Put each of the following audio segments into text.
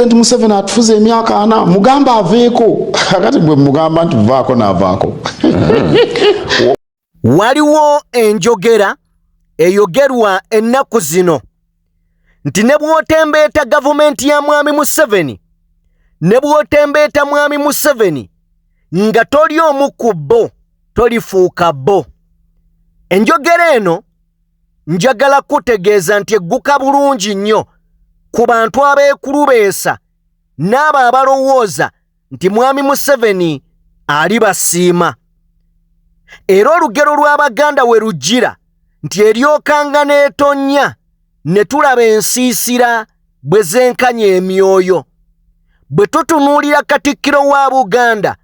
President Museveni atufuze emyaka 40, mugamba aveeko. Akati bwe mugamba nti vaako, n'avaako. Waliwo enjogera eyogerwa ennaku zino nti ne bw'otembeeta gavumenti ya Mwami Museveni, ne bw'otembeeta Mwami Museveni nga toli omu ku bo, tolifuuka bo. Enjogera eno njagala kutegeeza nti egguka bulungi nnyo ku bantu abeekulubeesa n'abo abalowooza nti Mwami Museveni alibasiima. Era olugero lw'Abaganda we lujjira nti eryokanga n'etonnya ne tulaba ensiisira bwe zenkanya emyoyo. Bwe tutunuulira Katikkiro wa Buganda,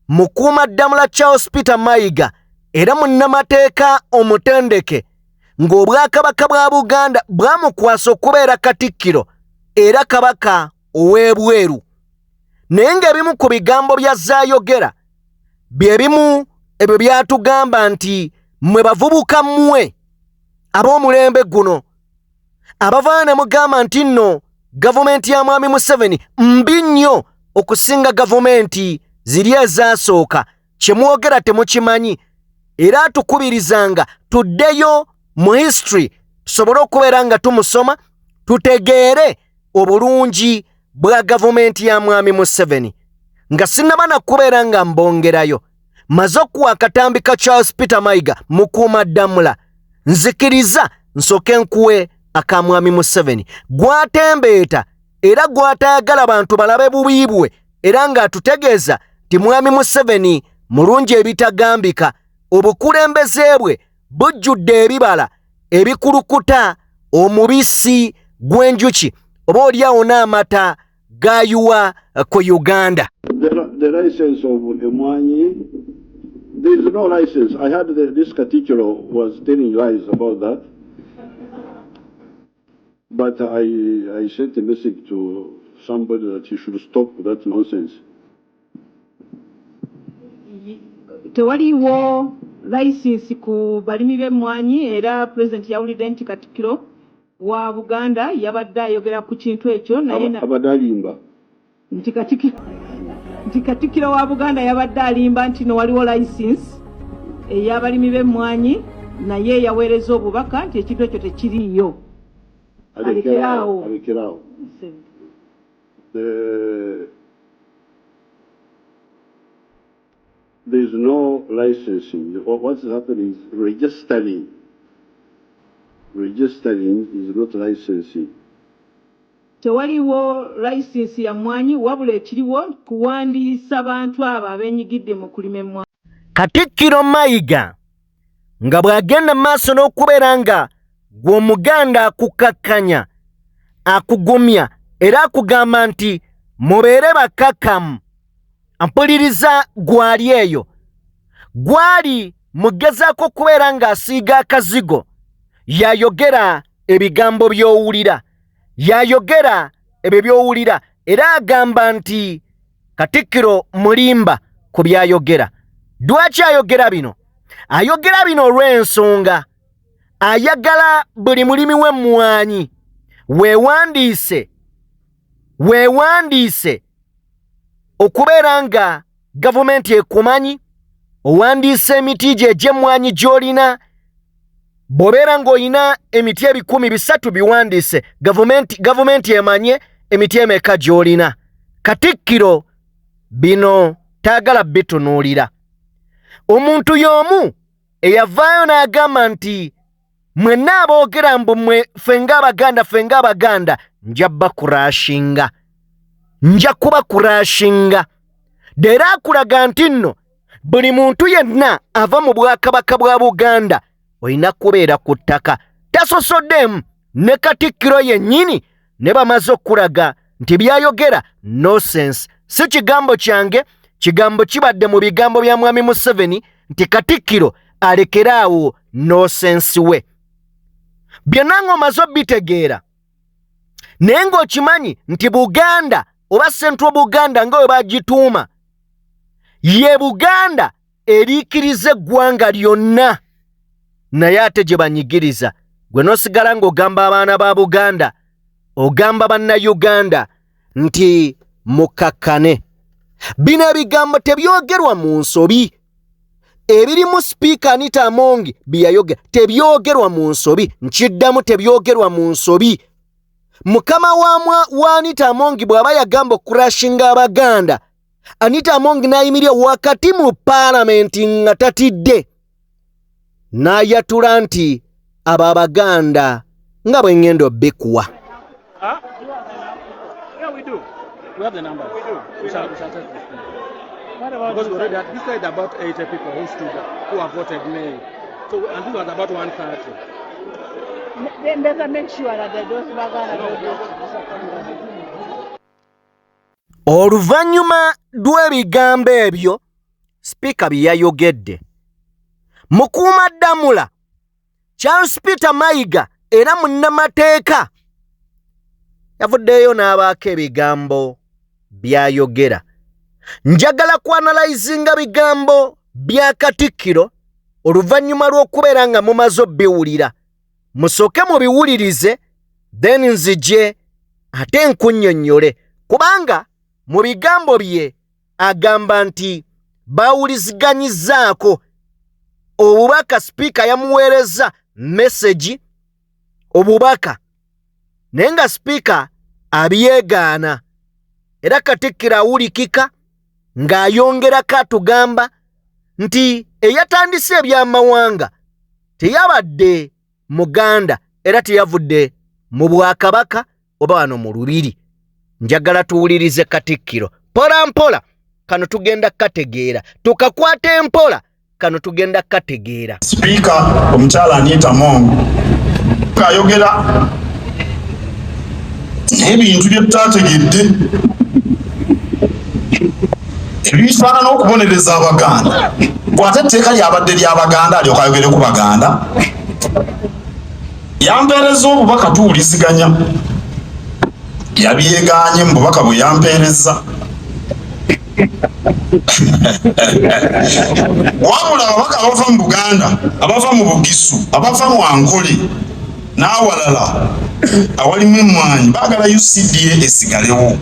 Mukuumaddamula Charles Peter Mayiga, era munnamateeka omutendeke, ng'Obwakabaka bwa Buganda bwamukwasa okubeera Katikkiro era Kabaka ow'ebweru, naye ng'ebimu ku bigambo by'azzaayogera bye bimu ebyo byatugamba nti mmwe bavubuka, mmwe ab'omulembe guno abavaayo ne mugamba nti nno gavumenti ya Mwami Museveni mbi nnyo okusinga gavumenti ziri ezasooka, kye mwogera temukimanyi. Era atukubirizanga tuddeyo mu history tusobole okubeera nga tumusoma, tutegeere obulungi bwa gavumenti ya Mwami Museveni. Nga sinnaba nakubeera nga mbongerayo, maze okuwa akatambi ka Charles Peter Mayiga Mukuumaddamula, nzikiriza nsooke nkuwe aka Mwami Museveni gwatembeeta era gwatayagala bantu balabe bubi bwe, era ng'atutegeeza nti Mwami Museveni mulungi ebitagambika, obukulembeze bwe bujjudde ebibala ebikulukuta omubisi gw'enjuki oba oliawo n'amata gayuwa ku Uganda. The license of Emwanyi, there is no license. I heard that this Katikkiro was telling lies about that. But I sent a message to somebody that he should stop that nonsense. Tewaliwo layisinsi ku balimi b'emmwanyi, era Pulezidenti yawulidde nti Katikkiro wa Buganda yabadde ayogera ku kintu ekyo, naye Abadde alimba. Nti Katikkiro wa Buganda yabadde alimba nti no waliwo layisinsi ey'abalimi b'emmwanyi, naye yaweereza obubaka nti ekintu ekyo tekiriiyo. Alekeraawo. Alekeraawo. There is no licensing. What's happening is registering. Registering is not licensing. Tewaliwo layisinsi ya mmwanyi, wabula ekiriwo kuwandiisa bantu abo abeenyigidde mu kulima emmwanyi. Katikkiro Mayiga nga bw'agenda mu maaso n'okubeera nga gwe Omuganda akukakkanya, akugumya era akugamba nti mubeere bakkakkamu. Mpuliriza, gwali eyo gwali mugezaako okubeera ng'asiiga akazigo, yayogera ebigambo by'owulira, yayogera ebyo by'owulira, era agamba nti Katikkiro mulimba ku byayogera. Lwaki ayogera bino? Ayogera bino olw'ensonga ayagala buli mulimi w'emmwanyi weewandiise, weewandiise okubeera nga gavumenti ekumanyi, owandiisa emiti gyo egy'emmwanyi gy'olina. Bw'obeera ng'olina emiti 300,000, biwandiise, gavumenti emanye emiti emeka gy'olina. Katikkiro bino tayagala bitunuulira. Omuntu y'omu eyavaayo n'agamba nti mwenna aboogera mbu mmwe ffe ng'Abaganda, ffe ng'Abaganda, nja bakurashinga, nja kubakurashinga. Leero akulaga nti nno buli muntu yenna ava mu Bwakabaka bwa Buganda olina kubeera ku ttaka. Tasosoddemu ne Katikkiro yennyini, ne bamaze okulaga nti byayogera nonsense. Si kigambo kyange, kigambo kibadde mu bigambo bya Mwami Museveni nti Katikkiro alekeraawo nonsense we. Byonna ng'omaze obitegeera, naye ng'okimanyi nti Buganda oba Central Buganda nga bwe bagituuma ye Buganda eriikiriza eggwanga lyonna, naye ate gye banyigiriza gwe n'osigala ng'ogamba abaana ba Buganda, ogamba Bannayuganda. nti mukakkane. Bino ebigambo tebyogerwa mu nsobi. Ebirimu Sipiika Anita Among bye yayogera tebyogerwa mu nsobi. Nkiddamu, tebyogerwa mu nsobi. Mukama wa Anita Among bw'aba yagamba okurashinga Abaganda, Anita Among n'ayimirira wakati mu paalamenti nga tatidde n'ayatula nti abo Abaganda nga bwe ŋŋenda obbikuwa. Yeah, we do. We have the numbers. We do. We shall take this thing. Because we already had, this side about 80 people who stood up, who have voted nay. So, and this was about 130. Then better make sure that those Baganda don't vote. Oluvannyuma lw'ebigambo ebyo sipiika bye yayogedde, Mukuumaddamula Charles Peter Mayiga era munnamateeka yavuddeyo n'abaako ebigambo by'ayogera. Njagala kuanalyzinga bigambo bya Katikkiro oluvannyuma lw'okubeera nga mumaze obbiwulira. Musooke mubiwulirize, then nzije ate nkunnyonnyole, kubanga mu bigambo bye agamba nti baawuliziganyizaako obubaka, sipiika yamuweereza message, obubaka, naye nga sipiika abyegaana. Era Katikkiro awulikika ng'ayongerako atugamba nti eyatandise ebyamawanga teyabadde Muganda era teyavudde mu bwakabaka oba wano mu lubiri. Njagala tuwulirize Katikkiro mpola mpola. Kano tugenda kukategeera, tukakwate mpola, kano tugenda kukategeera. Sipiika omukyala Anita Among ayogera n'ebintu bye tutategedde ebifaanana okubonereza Abaganda, bw'ate etteeka lyabadde ly'Abaganda, alyoka ayogere ku Baganda. Yampeereza obubaka, tuwuliziganya, yabyegaanye mu bubaka bwe yampeereza. Wabula ababaka abava mu Buganda, abava mu Bugisu, abava mu Ankole n'awalala awalimu emmwanyi baagala UCDA esigalewo.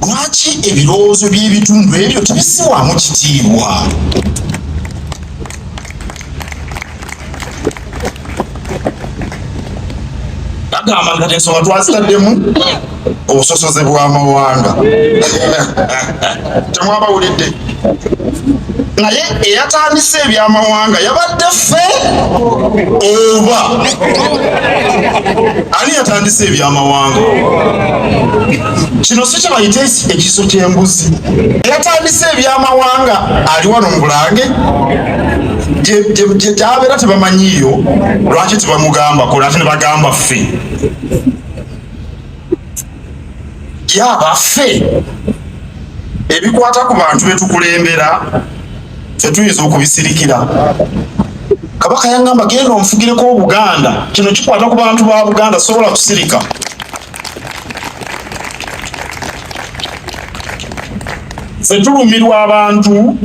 Lwaki ebirowoozo by'ebitundu ebyo tebissibwamu kitiibwa? Bagamba nti ensonga twazitaddemu obusosoze bw'amawanga. Temwabawulidde? Naye eyatandise ebyamawanga yabadde ffe oba ani yatandise ebyamawanga? Kino si kyebayita ekiso ky'embuzi. Eyatandise ebyamawanga ali wano mu Bulange gyabeera, tebamanyiiyo. Lwaki tebamugambako? Lwaki ne bagamba ffe? Yabaffe, ebikwata ku bantu betukulembera tetuyinza okubisirikira. Kabaka yaŋŋamba, "Genda onfugireko Obuganda." Kino kikwata ku bantu ba Buganda, sobola kusirika. Ffe tulumirwa abantu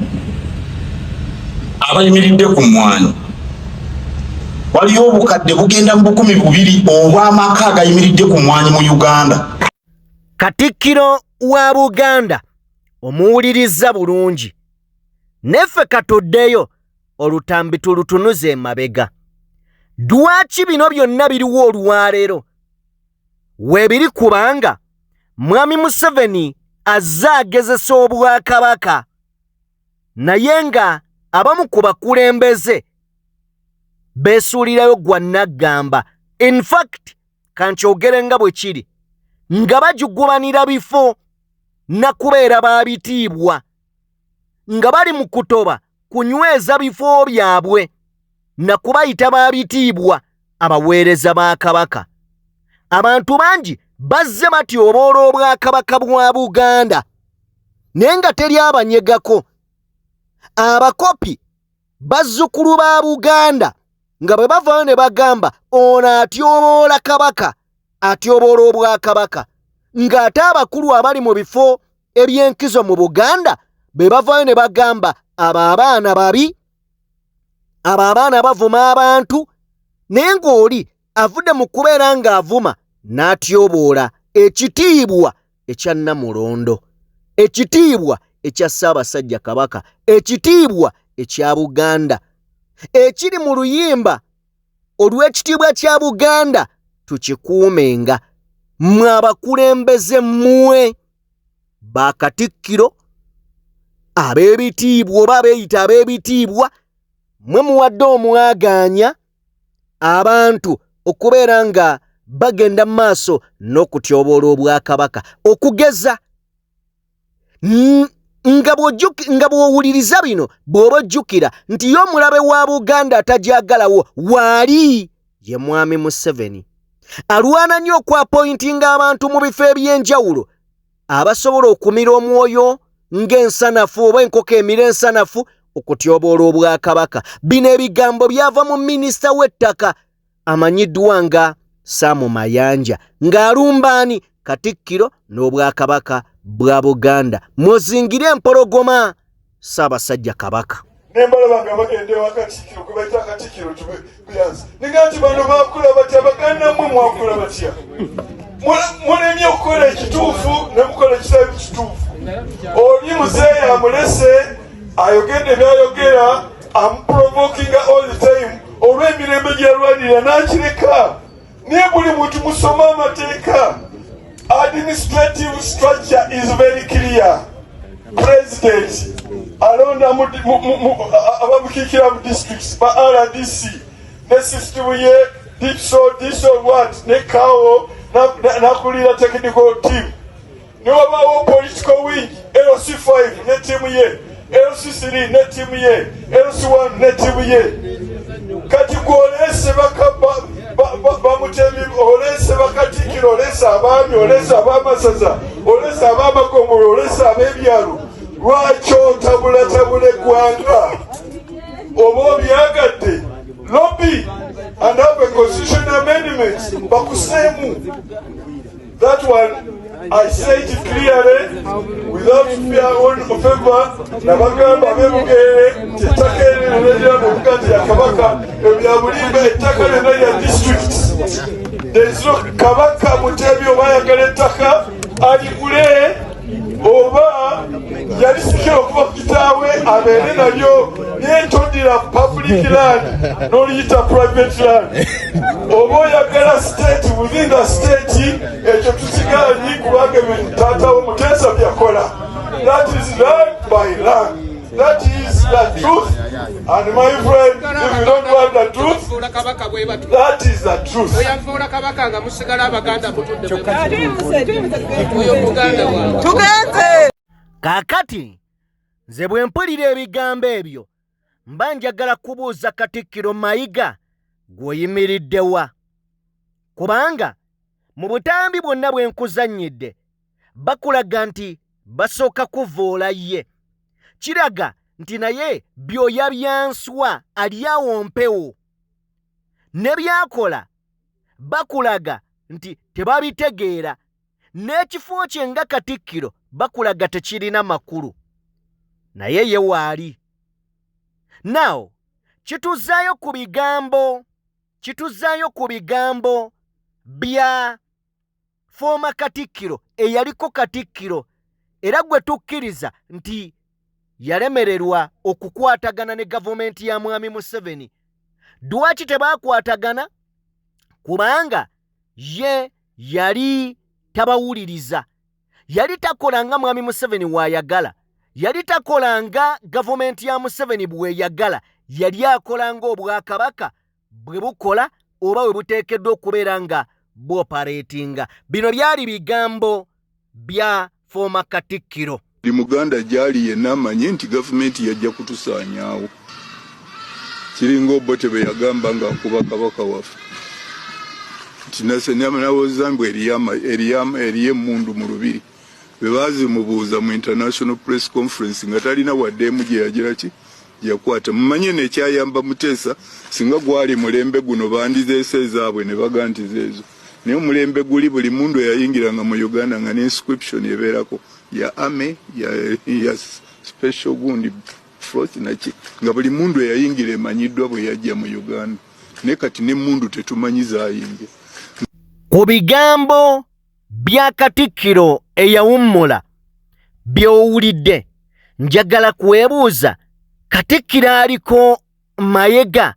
abayimiridde ku mmwanyi. Waliyo obukadde bugenda mu 2000 obw'amaka agayimiridde ku mmwanyi mu Uganda. Katikkiro wa Buganda omuwuliriza bulungi. Neffe katuddeyo olutambi tulutunuze emabega. Lwaki bino byonna biriwo olwaleero? Weebiri kubanga Mwami Museveni azze agezesa obwakabaka, naye nga abamu ku bakulembeze beesuulirayo gwa naggamba. In fact, kankyogere nga bwe kiri, nga bajugubanira bifo nakubeera ba bitiibwa, nga bali mu kutoba kunyweza bifo byabwe nakubayita ba bitiibwa abaweereza ba Kabaka. Abantu bangi bazze batyoboola obwakabaka bwa Buganda, naye nga teri abanyegako. Abakopi bazzukulu ba Buganda nga bwe bavaayo ne bagamba ono atyoboola Kabaka, atyoboola obwakabaka, ng'ate abakulu abali mu bifo eby'enkizo mu Buganda be bavaayo ne bagamba abo abaana babi, abo abaana bavuma abantu, naye ng'oli avudde mu kubeera ng'avuma n'atyoboola ekitiibwa. ekya Nnamulondo, ekitiibwa ekya Ssaabasajja Kabaka, ekitiibwa ekya Buganda ekiri mu luyimba olw'ekitiibwa kya Buganda tukikuumenga. Mmwe abakulembeze, mmwe bakatikkiro ab'ebitiibwa oba abeeyita ab'ebitiibwa, mwe muwadde omwagaanya abantu okubeera nga bagenda mu maaso n'okutyoboola obwakabaka. Okugeza nga bw'owuliriza bino, bw'oba ojjukira nti ye omulabe wa Buganda atagyagalawo waali ye Mwami Museveni, alwana nnyo okwapointinga abantu mu bifo eby'enjawulo abasobola okumira omwoyo ng'ensanafu oba enkoko emira ensanafu okutyoboola obwakabaka. Bino ebigambo byava mu minisita w'ettaka amanyiddwa nga Sam Mayanja ng'alumbaani Katikkiro n'Obwakabaka bwa Buganda. Mwozingire empologoma Ssaabasajja Kabaka. Nembalaba nga bagenda ewa Katikkiro gwe bayita Katikkiro Tubeyanzi, ninga nti bano bakula batya? Baganda mmwe mwakula batya? Mulemye okukola ekituufu ne mukola ekitali kituufu. Oli muzeeyi amulese ayogedde byayogera, amuprovokinga all the time olw'emirembe gyeyalwanirira n'akireka. Naye buli muntu musome amateeka. Administrative structure is very clear. President alonda abamukiikira mu districts, ba RDC, ne system ye DISO, DISO what ne CAO, nakulira technical team. Newabaawo political wing, LC5 ne tiimu ye, LC3 ne tiimu ye, LC1 ne tiimu ye. Kati gwoleese bamutebi, oleese bakatikkiro, oleese abaami, oleese ab'amasaza, oleese ab'amagombolola, oleese ab'ebyalo. Lwaki otabulatabula eggwanga? Oba obyagadde, lobby and have a constitutional amendment bakuseemu. That one, I say it clearly, without fear or favor. Nabagamba ab'ebugerere nti ettaka eryo lyonna mu Buganda ya Kabaka, ebya bulimba. Ettaka lyonna lya district. There is no Kabaka Mutebi. Oba ayagala ettaka aligule, oba yalisikira okuva ku kitaawe, abeere nalyo. Naye toddira public land n'oliyita private land. Oba oyagala state within the state, ekyo tukigaanyi, kubanga ebyo taata wo Muteesa byakola. That is land by land. That is the truth. And my friend, if you don't want the truth, that is the truth. Oyanvuula Kabaka nga musigala Abaganda mutudde oyo muganda waabwe. Tugenze. Kaakati nze bwe mpulira ebigambo ebyo, mba njagala kubuuza Katikkiro Mayiga, gw'oyimiriddewa? Kubanga mu butambi bwonna bwe nkuzannyidde, bakulaga nti basooka kuvoola ye. Kiraga nti naye byoya byanswa, ali awo mpewo, ne byakola bakulaga nti tebabitegeera, n'ekifo kye nga Katikkiro bakulaga tekirina makulu, naye ye waali. Naawo kituzaayo ku bigambo bya former Katikkiro, eyaliko Katikkiro era gwe tukkiriza nti yalemererwa okukwatagana ne gavumenti ya Mwami Museveni. Lwaki tebakwatagana? Kubanga ye yali tabawuliriza, yali takola nga Mwami Museveni waayagala, yali takola nga gavumenti ya Museveni bweyagala, yali akola nga obwakabaka bwe bukola oba bwe buteekeddwa okubeera nga bwoperatinga. Bino byali bigambo bya former Katikkiro. Buli Muganda gyali yenna amanye nti gavumenti yajja kutusaanyaawo. Kiringa Obote bwe yagamba ng'akuba Kabaka waffe nti nawooza mbu eriyo emmundu mu lubiri. Bwe baazimubuuza mu international press conference, nga talina wadde emu gye yagira ki yakwata. Mumanye nekyayamba Muteesa, singa gwali mulembe guno bandizeese ezaabwe ne baga nti zeezo, naye omulembe guli buli mundu eyayingiranga mu Uganda nga ne inscription ebeerako ya army, ya special gundi force naki, nga buli mundu eyayingira emanyiddwa bwe yajja mu Uganda. Naye kati nemundu tetumanyi zayingira. Ku bigambo bya Katikkiro. Eyawummula by'owulidde, njagala kwebuuza Katikkiro aliko Mayega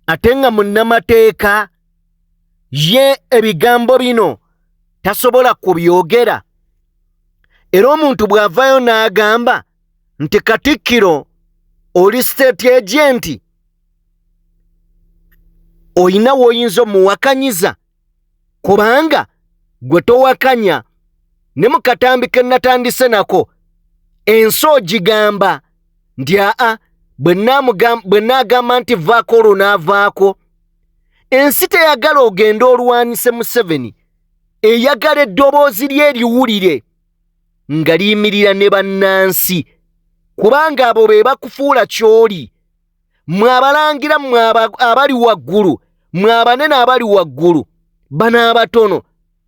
ate nga munnamateeka ye ebigambo bino tasobola kubyogera. Era omuntu bw'avaayo n'agamba nti Katikkiro oli state agent, olina w'oyinza omuwakanyiza, kubanga gwe towakanya. Ne mu katambi ke natandise nako ensi ogigamba nti aa, bwe naagamba nti vaako olwo n'avaako. Ensi teyagala ogende olwanyise Museveni, eyagala eddoboozi lye eriwulire nga liyimirira ne bannansi, kubanga abo be bakufuula ky'oli. Mwe abalangira, mwe abali waggulu, mwe abanene abali waggulu, bano abatono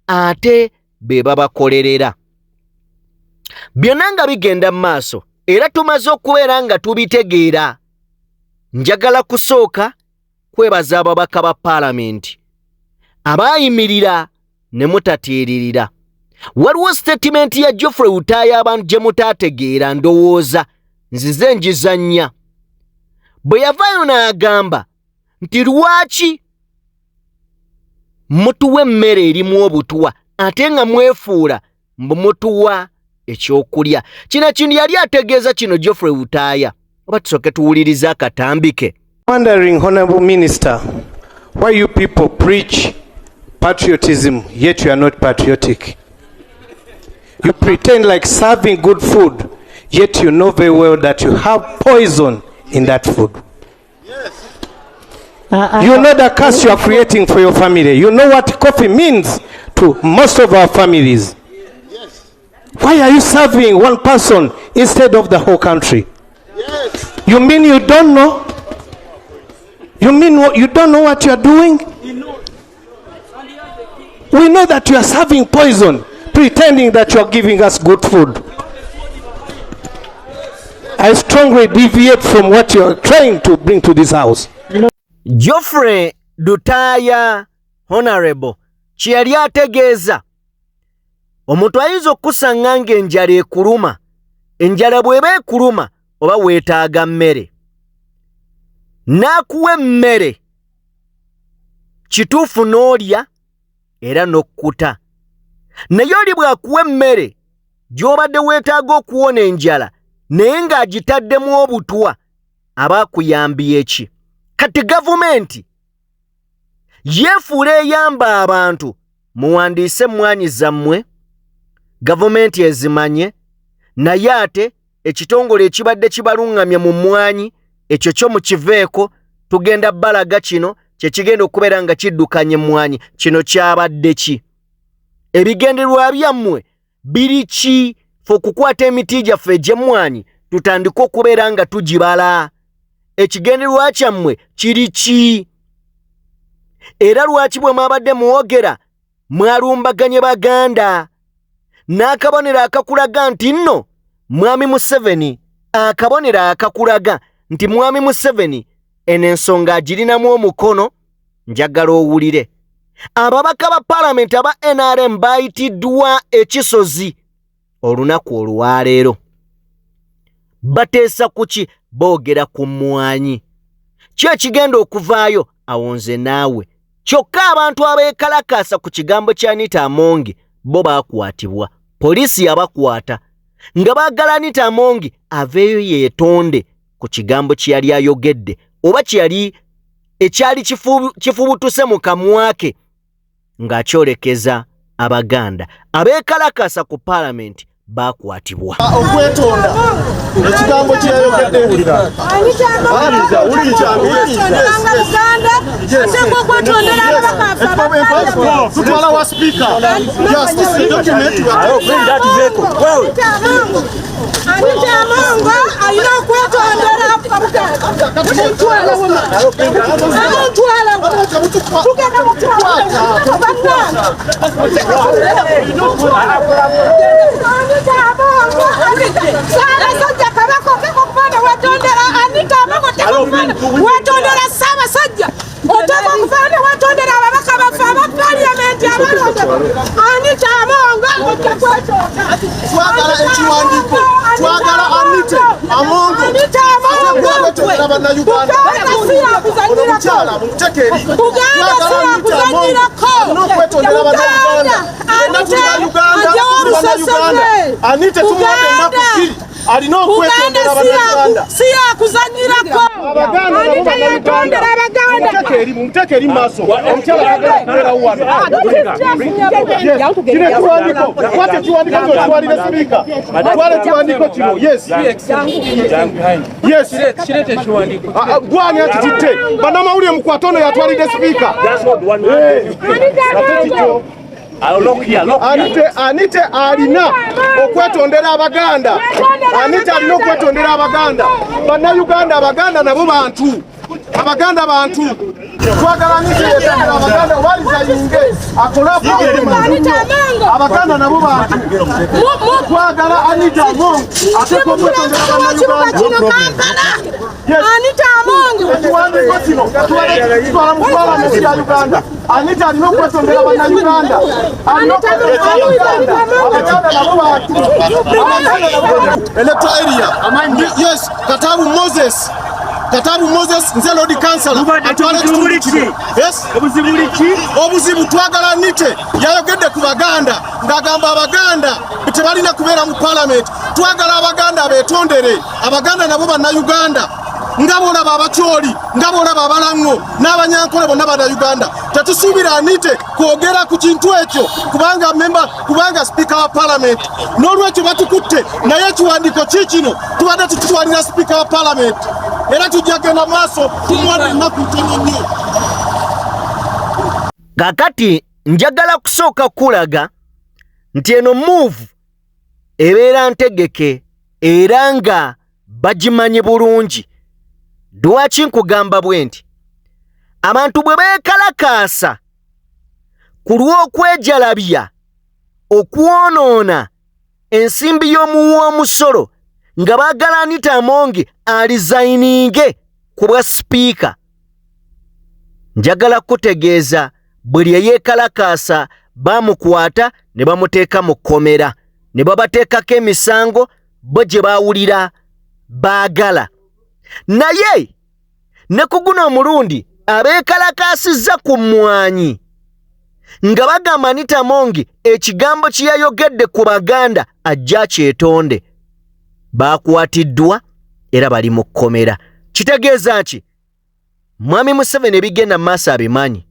ate be babakolerera. Byonna nga bigenda mu maaso era tumaze okubeera nga tubitegeera. Njagala kusooka kwebaza ababaka ba paalamenti abaayimirira ne mutatiiririra. Waliwo sitatimenti ya Geoffrey Lutaaya abantu gye mutaategeera, ndowooza nzize njizannya, bwe yavaayo n'agamba nti lwaki mutuwa emmere erimu obutwa ate nga mwefuula mbu mutuwa ekyokulya. Kino kintu yali ategeeza kino Geoffrey Lutaaya. Oba tusooke tuwulirize akatambike. Wondering, Honorable Minister, why you people preach patriotism, yet you are not patriotic. You pretend like serving good food, yet you know very well that you have poison in that food. You know the curse you are creating for your family. You know what coffee means to most of our families. Why are you serving one person instead of the whole country? You mean you don't know? You mean you don't know what you are doing? We know that you are serving poison, pretending that you are giving us good food. I strongly deviate from what you are trying to bring to this house. Geoffrey Lutaaya Honorable kye yali ategeeza, omuntu ayinza okukusanga ng'enjala ekuluma. Enjala bw'eba ekuluma oba weetaaga mmere, n'akuwa emmere, kituufu n'olya era n'okkuta, naye oli bw'akuwa emmere gy'obadde weetaaga okuwona enjala naye ng'agitaddemu obutwa, aba akuyambye ki? Kati gavumenti yeefuula eyamba abantu, muwandiise emmwanyi zammwe gavumenti ezimanye, naye ate ekitongole ekibadde kibaluŋŋamya mu mmwanyi ekyo kyo mukiveeko, tugenda balaga kino kye kigenda okubeera nga kiddukanya emmwanyi. Kino kyabadde ki? Ebigendererwa byammwe biri ki? Fe okukwata emiti gyaffe egy'emmwanyi tutandike okubeera nga tugibala, ekigendererwa kyammwe kiri ki? Era lwaki bwe mwabadde mwogera mwalumbaganye Baganda? N'akabonero akakulaga nti nno Mwami Museveni, akabonero akakulaga nti Mwami Museveni eno ensonga agirinamu omukono, njagala owulire. Ababaka ba paalamenti aba NRM bayitiddwa ekisozi olunaku olwaleero. Bateesa ku ki? Boogera ku mmwanyi. Ki ekigenda okuvaayo awo nze naawe? Kyokka abantu abeekalakaasa ku kigambo kya Anita Among bo baakwatibwa, poliisi yabakwata nga baagala Anita Among aveeyo yeetonde ku kigambo kye yali ayogedde oba kye yali ekyali kifubutuse mu kamwa ke ng'akyolekeza Abaganda. Abeekalakaasa ku paalamenti baakwatibwa. Okwetonda ekigambo kyeyayogedde. Tutwala wa sipiika. Anita Among alina okwetondera. Amutwala, tugenda mutwala. Anita Among, Ssaabasajja Kabaka oteeka okufaana wetondera. Anita Among oteeka okufaana wetondera. Ssaabasajja oteeka okufaana wetondera ababaka baffe aba paliyamenti abalonde. Anita Among ojja kwetonda. ekiwandiiko twagala Anite Among atekwetondera bannayuganda. Ono mukyala mumuteeke eri. Twagala Anite Among alina okwetondera bannayuganda. Ffenna tuli Bannayuganda, tuli Bannayuganda. Anite tumuwadde ennaku bbiri alina okwetondera bannayuganda. Si yakuzanyirako. Abaganda nabo bannayuganda. Mumuteeke eri, mumuteeke eri mu maaso. Omukyala ayagala kubeerawo wano. Yes. Kino ekiwandiiko, kwata ekiwandiiko kino kitwalire sipiika. Twala ekiwandiiko kino. Yes. Yes. Gwani akititte. Bannamawulire mukwate ono yatwalidde sipiika. Ate kikyo. Anite, Anite alina okwetondera Abaganda. Anite alina okwetondera Abaganda. Bannayuganda, Abaganda nabo bantu. Abaganda bantu. Twagala Anite yetondera Abaganda oba alizayinge akole Anite Among. Abaganda nabo bantu. Twagala Anite Among ateekwa okwetondera Kibuga Bannayuganda. kino Kampala. Yes. Anite Among. Ekiwandiiko kino kitwala mu Palamenti ya Uganda. Anita alina okwetondera Bannayuganda. Alina okwetondera Bannayuganda. Abaganda nabo bantu. Abaganda nabo bantu. Electoral area. Yes, Katabu Moses. Katabu Moses nze Lord Councillor. Atwala ekitundu kino. Yes. Obuzibu twagala Anite yayogedde ku Baganda ng'agamba Abaganda tebalina kubeera mu Parliament. Twagala Abaganda beetondere. Abaganda nabo Bannayuganda. Nga bw'olaba Abakyoli, nga bw'olaba Abalango n'Abanyankole bonna Bannayuganda. Tetusuubira Anite kwogera ku kintu ekyo kubanga member, kubanga sipiika wa Parliament. N'olwekyo batukutte, naye ekiwandiiko kiikino tubadde tukitwalira sipiika wa Parliament. Era tujja genda maaso tumuwadde ennaku ntono nnyo. Kakati njagala kusooka kulaga nti eno move ebeera ntegeke era nga bagimanyi bulungi. Lwaki nkugamba bwe nti? Abantu bwe beekalakaasa ku lw'okwejalabya okwonoona ensimbi y'omuwa omusolo nga baagala Anita Among alizayininge ku bwa sipiika, njagala kutegeeza buli eyeekalakaasa bamukwata ne bamuteeka mu kkomera ne babateekako emisango bo gye baawulira baagala. Naye ne ku guno omulundi abeekalakaasizza ku mmwanyi nga bagamba Anita Among ekigambo kye yayogedde ku Baganda ajja akyetonde, baakwatiddwa era bali mu kkomera. Kitegeeza ki? Mwami Museveni ebigenda mu maaso abimanyi.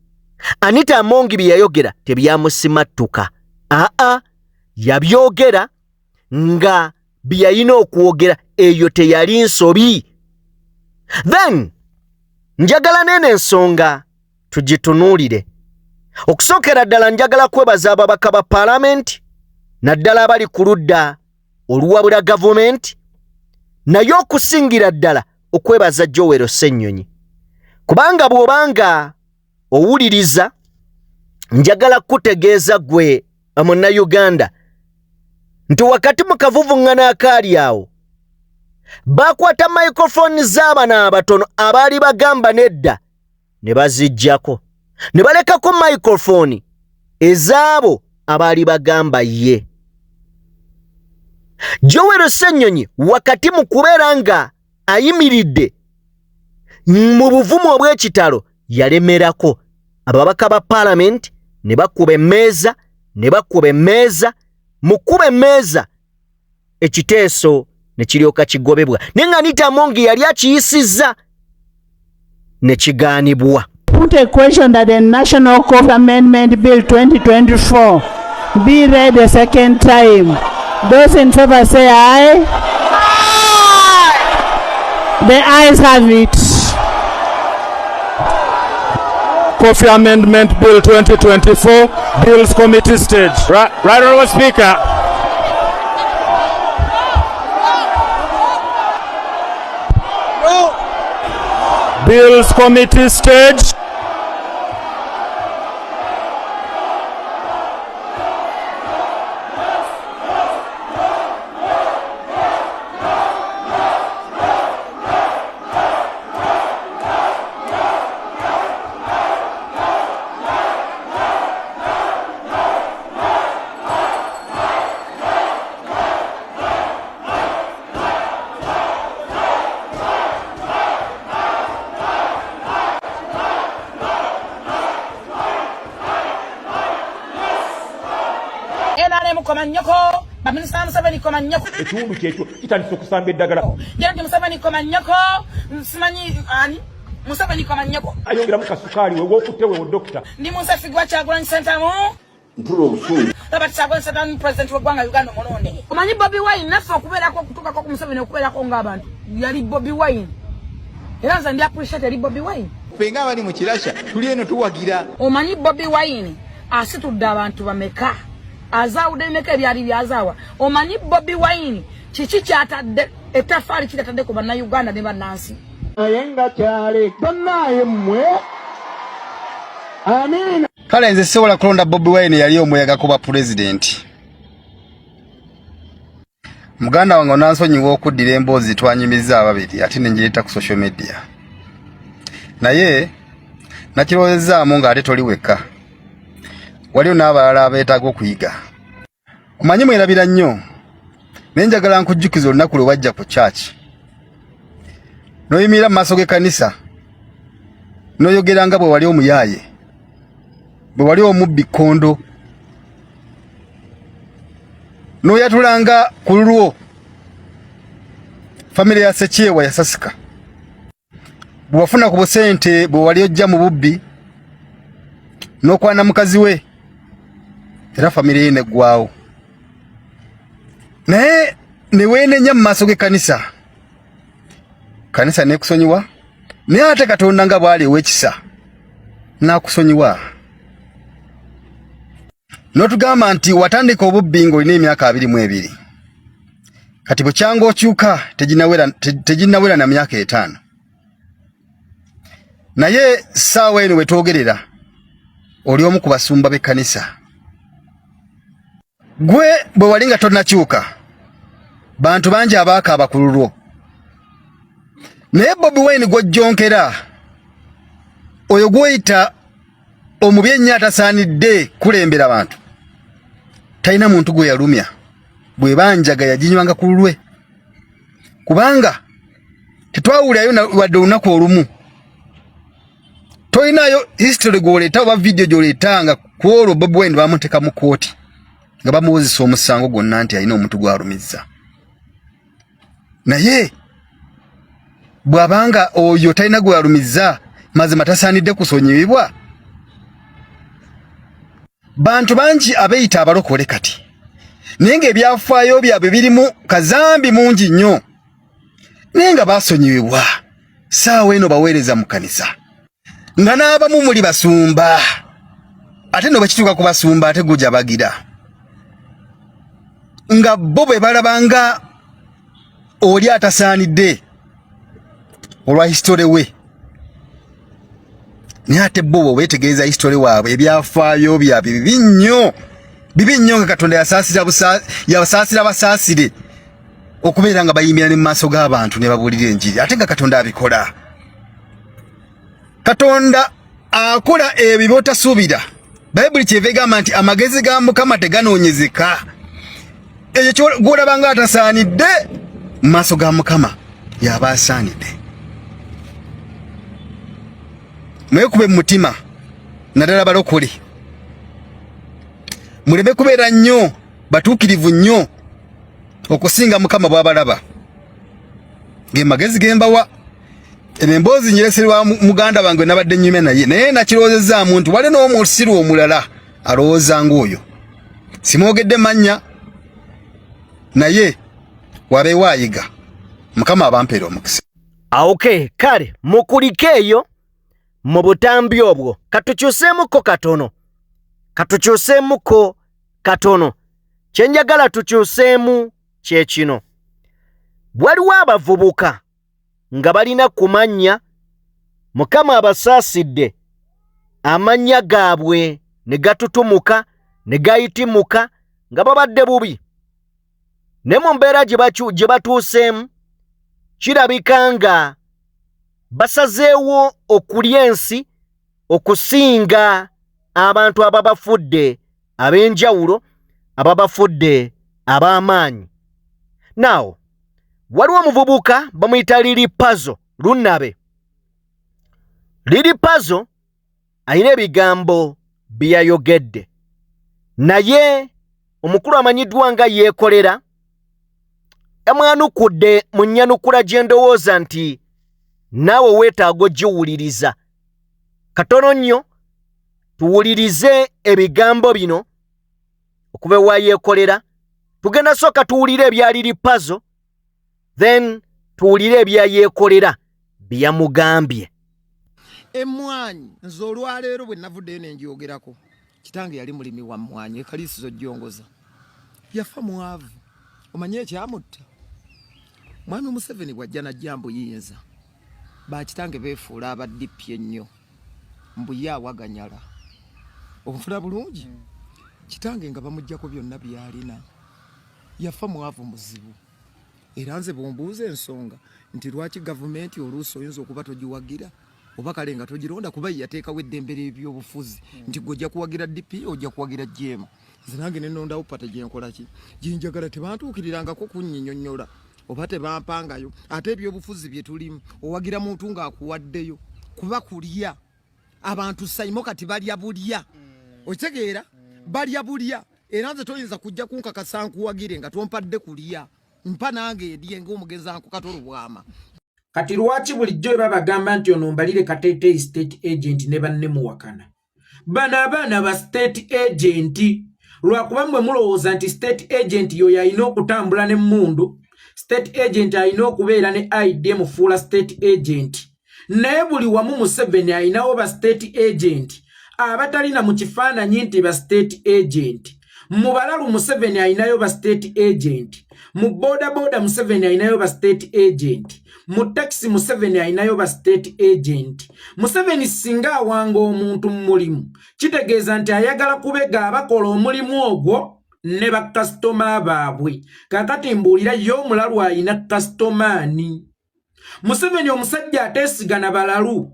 Anita Among bye yayogera tebyamusimattuka, aa yabyogera nga bye yalina okwogera, eyo teyali nsobi. Then njagala neeno ensonga tugitunuulire. Okusookera ddala njagala kwebaza ababaka ba Paalamenti, naddala abali ku ludda oluwabula gavumenti, naye okusingira ddala okwebaza Joel Ssennyonyi, kubanga bw'obanga owuliriza, njagala kutegeeza gwe Munnayuganda nti wakati mu kavuvuŋŋano akaali awo bakwata microphone z'abano abatono abaali bagamba nedda ne baziggyako ne balekako microphone ezaabo abaali bagamba ye. Joel Ssennyonyi wakati mu kubeera nga ayimiridde mu buvumu obw'ekitalo yalemerako ababaka ba Paalamenti ne bakuba emmeeza ne bakuba emmeeza mu kuba emmeeza ekiteeso ne kiryoka kigobebwa, naye nga Anita Among yali akiyisizza ne kigaanibwa. Put a question that the National Coffee Amendment Bill 2024 be read a second time. Those in favor say aye. The ayes have it. Coffee Amendment Bill 2024, Bills Committee stage. Right Honourable Speaker. Bills Committee stage. koma nnyoko, baminisita ba Museveni koma nnyoko. Ekiwundu kyekyo kitandise okusamba eddagala. Janet Museveni koma nnyoko, simanyi ani Museveni koma nnyoko. Ayongeramu kasukaali we wokutte wewo dokita. Ndi Musafi gwa Kyagulanyi Ssentamu. Mpulira obusungu. Robert Kyagulanyi Ssentamu president w'eggwanga Uganda omulonde. Omanyi Bobi Wine naffe okubeerako okutuukako ku Museveni okubeerako ng'abantu yali Bobi Wine. Era nze ndi appreciate eri Bobi Wine. Ffe ng'abali mu Kirasha tuli eno tuwagira. Omanyi Bobi Wine asitudde abantu bameka? Azaawudde bimeka ebyali byazaawa? Omanyi Bobi Wine kiki kyatadde ettaffaali ki lyatadde ku Bannayuganda ne bannansi? Naye nga kyali bannaaye mmwe amiina. Kale nze sisobola kulonda Bobi Wine yali omuyaga kuba pulezidenti. Muganda wange onansonyiwa okuddira emboozi twanyumizza ababiri ate ne ngireeta ku social media, naye nakirowozezzaamu ng'ate toli wekka, waliwo n'abalala abeetaaga okuyiga. Omanyi mwerabira nnyo, naye njagala nkujjukiza olunaku lwe wajja ku church n'oyimirira mu maaso g'ekkanisa n'oyogera nga bwe wali omuyaaye, bwe wali omubbi kkondo, n'oyatulanga ku lulwo famire ya Sekyewa yasasika, bwe wafuna ku busente bwe wali ojja mu bubbi n'okwana mukazi we era famire ye neggwawo, naye ne weenenya mu maaso g'ekkanisa, kanisa nekusonyiwa, naye ate Katonda nga bw'ali ow'ekisa n'akusonyiwa n'otugamba nti watandika obubbi ng'olina emyaka 22, kati bukyanga okyuka teginnawera na myaka 5, naye ssaawa eno wetwogerera oli omu ku basumba b'ekkanisa. Gwe bwe wali nga tonnakyuka bantu bangi abaakaaba ku lulwo, naye Bobi Wine gw'ojjonkera oyo gw'oyita omubi ennyo atasaanidde kulembera bantu, talina muntu gwe yalumya, bwe banjaga yaginywanga ku lulwe, kubanga tetwawulirayo wadde olunaku olumu. Tolinayo history gw'oleeta oba vidiyo gy'oleeta nga ku olwo Bobi Wine bamuteeka mu kkooti nga bamuwozesa omusango gwonna nti alina omuntu gw'alumizza, naye bw'abanga oyo talina gw'alumizza, mazima tasaanidde kusonyiyibwa. Bantu bangi abeeyita abalokole kati, naye ng'ebyafaayo byabwe birimu kazambi mungi nnyo, naye nga basonyiyibwa. Saawa eno baweereza mu kanisa nga n'abamu muli basumba, ate no bakituuka ku basumba ate guja bagira nga bo bwe balaba nga oli atasaanidde olwa history we, naye ate bo bwe beetegereza history waabwe, ebyafaayo byabwe bibi nnyo, bibi nnyo, nga Katonda yabasaasira basaasire okubeera nga bayimbira ne mu maaso g'abantu ne babuulira enjiri, ate nga Katonda abikola. Katonda akola ebyo by'otasuubira. Bayibuli kyeva egamba nti amagezi ga Mukama teganoonyezeka. Ekyo gw'olaba nga atasaanidde mu maaso ga Mukama y'aba asaanidde. Mwekube mu mutima, naddala balokole, muleme kubeera nnyo batuukirivu nnyo okusinga Mukama bw'abalaba. Ge magezi ge mbawa. Eno emboozi nyireserwa muganda wange nabadde nnyumya naye, naye nakirowoozezaamu nti wali n'omusiru omulala alowooza ng'oyo. Simwogedde mannya, naye wabeewo ayiga. Mukama abampeera omukisa. Aoke, kale mukulike eyo mu butambi obwo. Katukyuseemuko katono, katukyuseemuko katono. Kye njagala tukyuseemu kye kino. Waliwo abavubuka nga balina ku mannya, Mukama abasaasidde amannya gaabwe ne gatutumuka ne gayitimuka nga babadde bubi, ne mu mbeera gye batuuseemu kirabika nga basazeewo okulya ensi okusinga abantu ababafudde ab'enjawulo, ababafudde ab'amaanyi. Naawo waliwo omuvubuka bamuyita Lili Pazo Lunabe. Lili Pazo alina ebigambo bye yayogedde, naye Omukulu amanyiddwa nga Yeekolera yamwanukudde mu nnyanukula gye ndowooza nti naawe weetaaga ogiwuliriza. Katono nnyo tuwulirize ebigambo bino okuva ewa Yeekolera. Tugenda sooka tuwulire ebya Lili Pazo, then tuwulire ebya Yeekolera bye yamugambye. Emmwanyi nze olwaleero bwe navuddeyo ne ngyogerako, kitange yali mulimi wa mmwanyi ekaliisizo jjongoza, yafa mwavu. Omanyi ekyamutta? Mwami Museveni bw'ajja n'ajja mbuyinza, bakitange beefuula aba DP ennyo, mbu ye awaganyala. Onfuna bulungi? Kitange nga bamuggyako byonna by'alina, yafa mwavu muzibu. Era nze bw'ombuuza ensonga nti lwaki gavumenti oluusi oyinza okuba togiwagira oba kale nga togironda, kuba ye yateekawo eddembe ly'ebyobufuzi nti gwe ojja kuwagira DP, ojja kuwagira JEEMA. Nze nange ne nnondawo pate gye nkola ki gye njagala, tebantuukirirangako kunnyinyonnyola oba tebampangayo. Ate ebyobufuzi bye tulimu, owagira muntu ng'akuwaddeyo kuba kulya. Abantu sayimo kati balya bulya, okitegeera? Balya bulya. Era nze toyinza kujja kunkakasa nkuwagire nga tompadde kulya, mpa nange edye ng'omugezi ankukata olubwama. Kati lwaki bulijjo bwe babagamba nti ono mbalire kateeteeyi state agent ne banne muwakana? Bano abaana ba state agent, lwakuba mmwe mulowooza nti state agent yoyo alina okutambula n'emmundu, state agent alina okubeera ne ID emufuula state agent. Naye buli wamu Museveni alinawo ba state agent abatalina mu kifaananyi nti ba state agent. Mu balalu Museveni alinayo ba state agent, mu bodaboda Museveni alinayo ba state agent, mu takisi Museveni alinayo ba state agent. Museveni singa awanga omuntu mu mulimu, kitegeeza nti ayagala kubega abakola omulimu ogwo ne bakasitoma baabwe. Kaakati mbuulira, ye omulalu alina kasitoma ani? Museveni omusajja ateesiga na balalu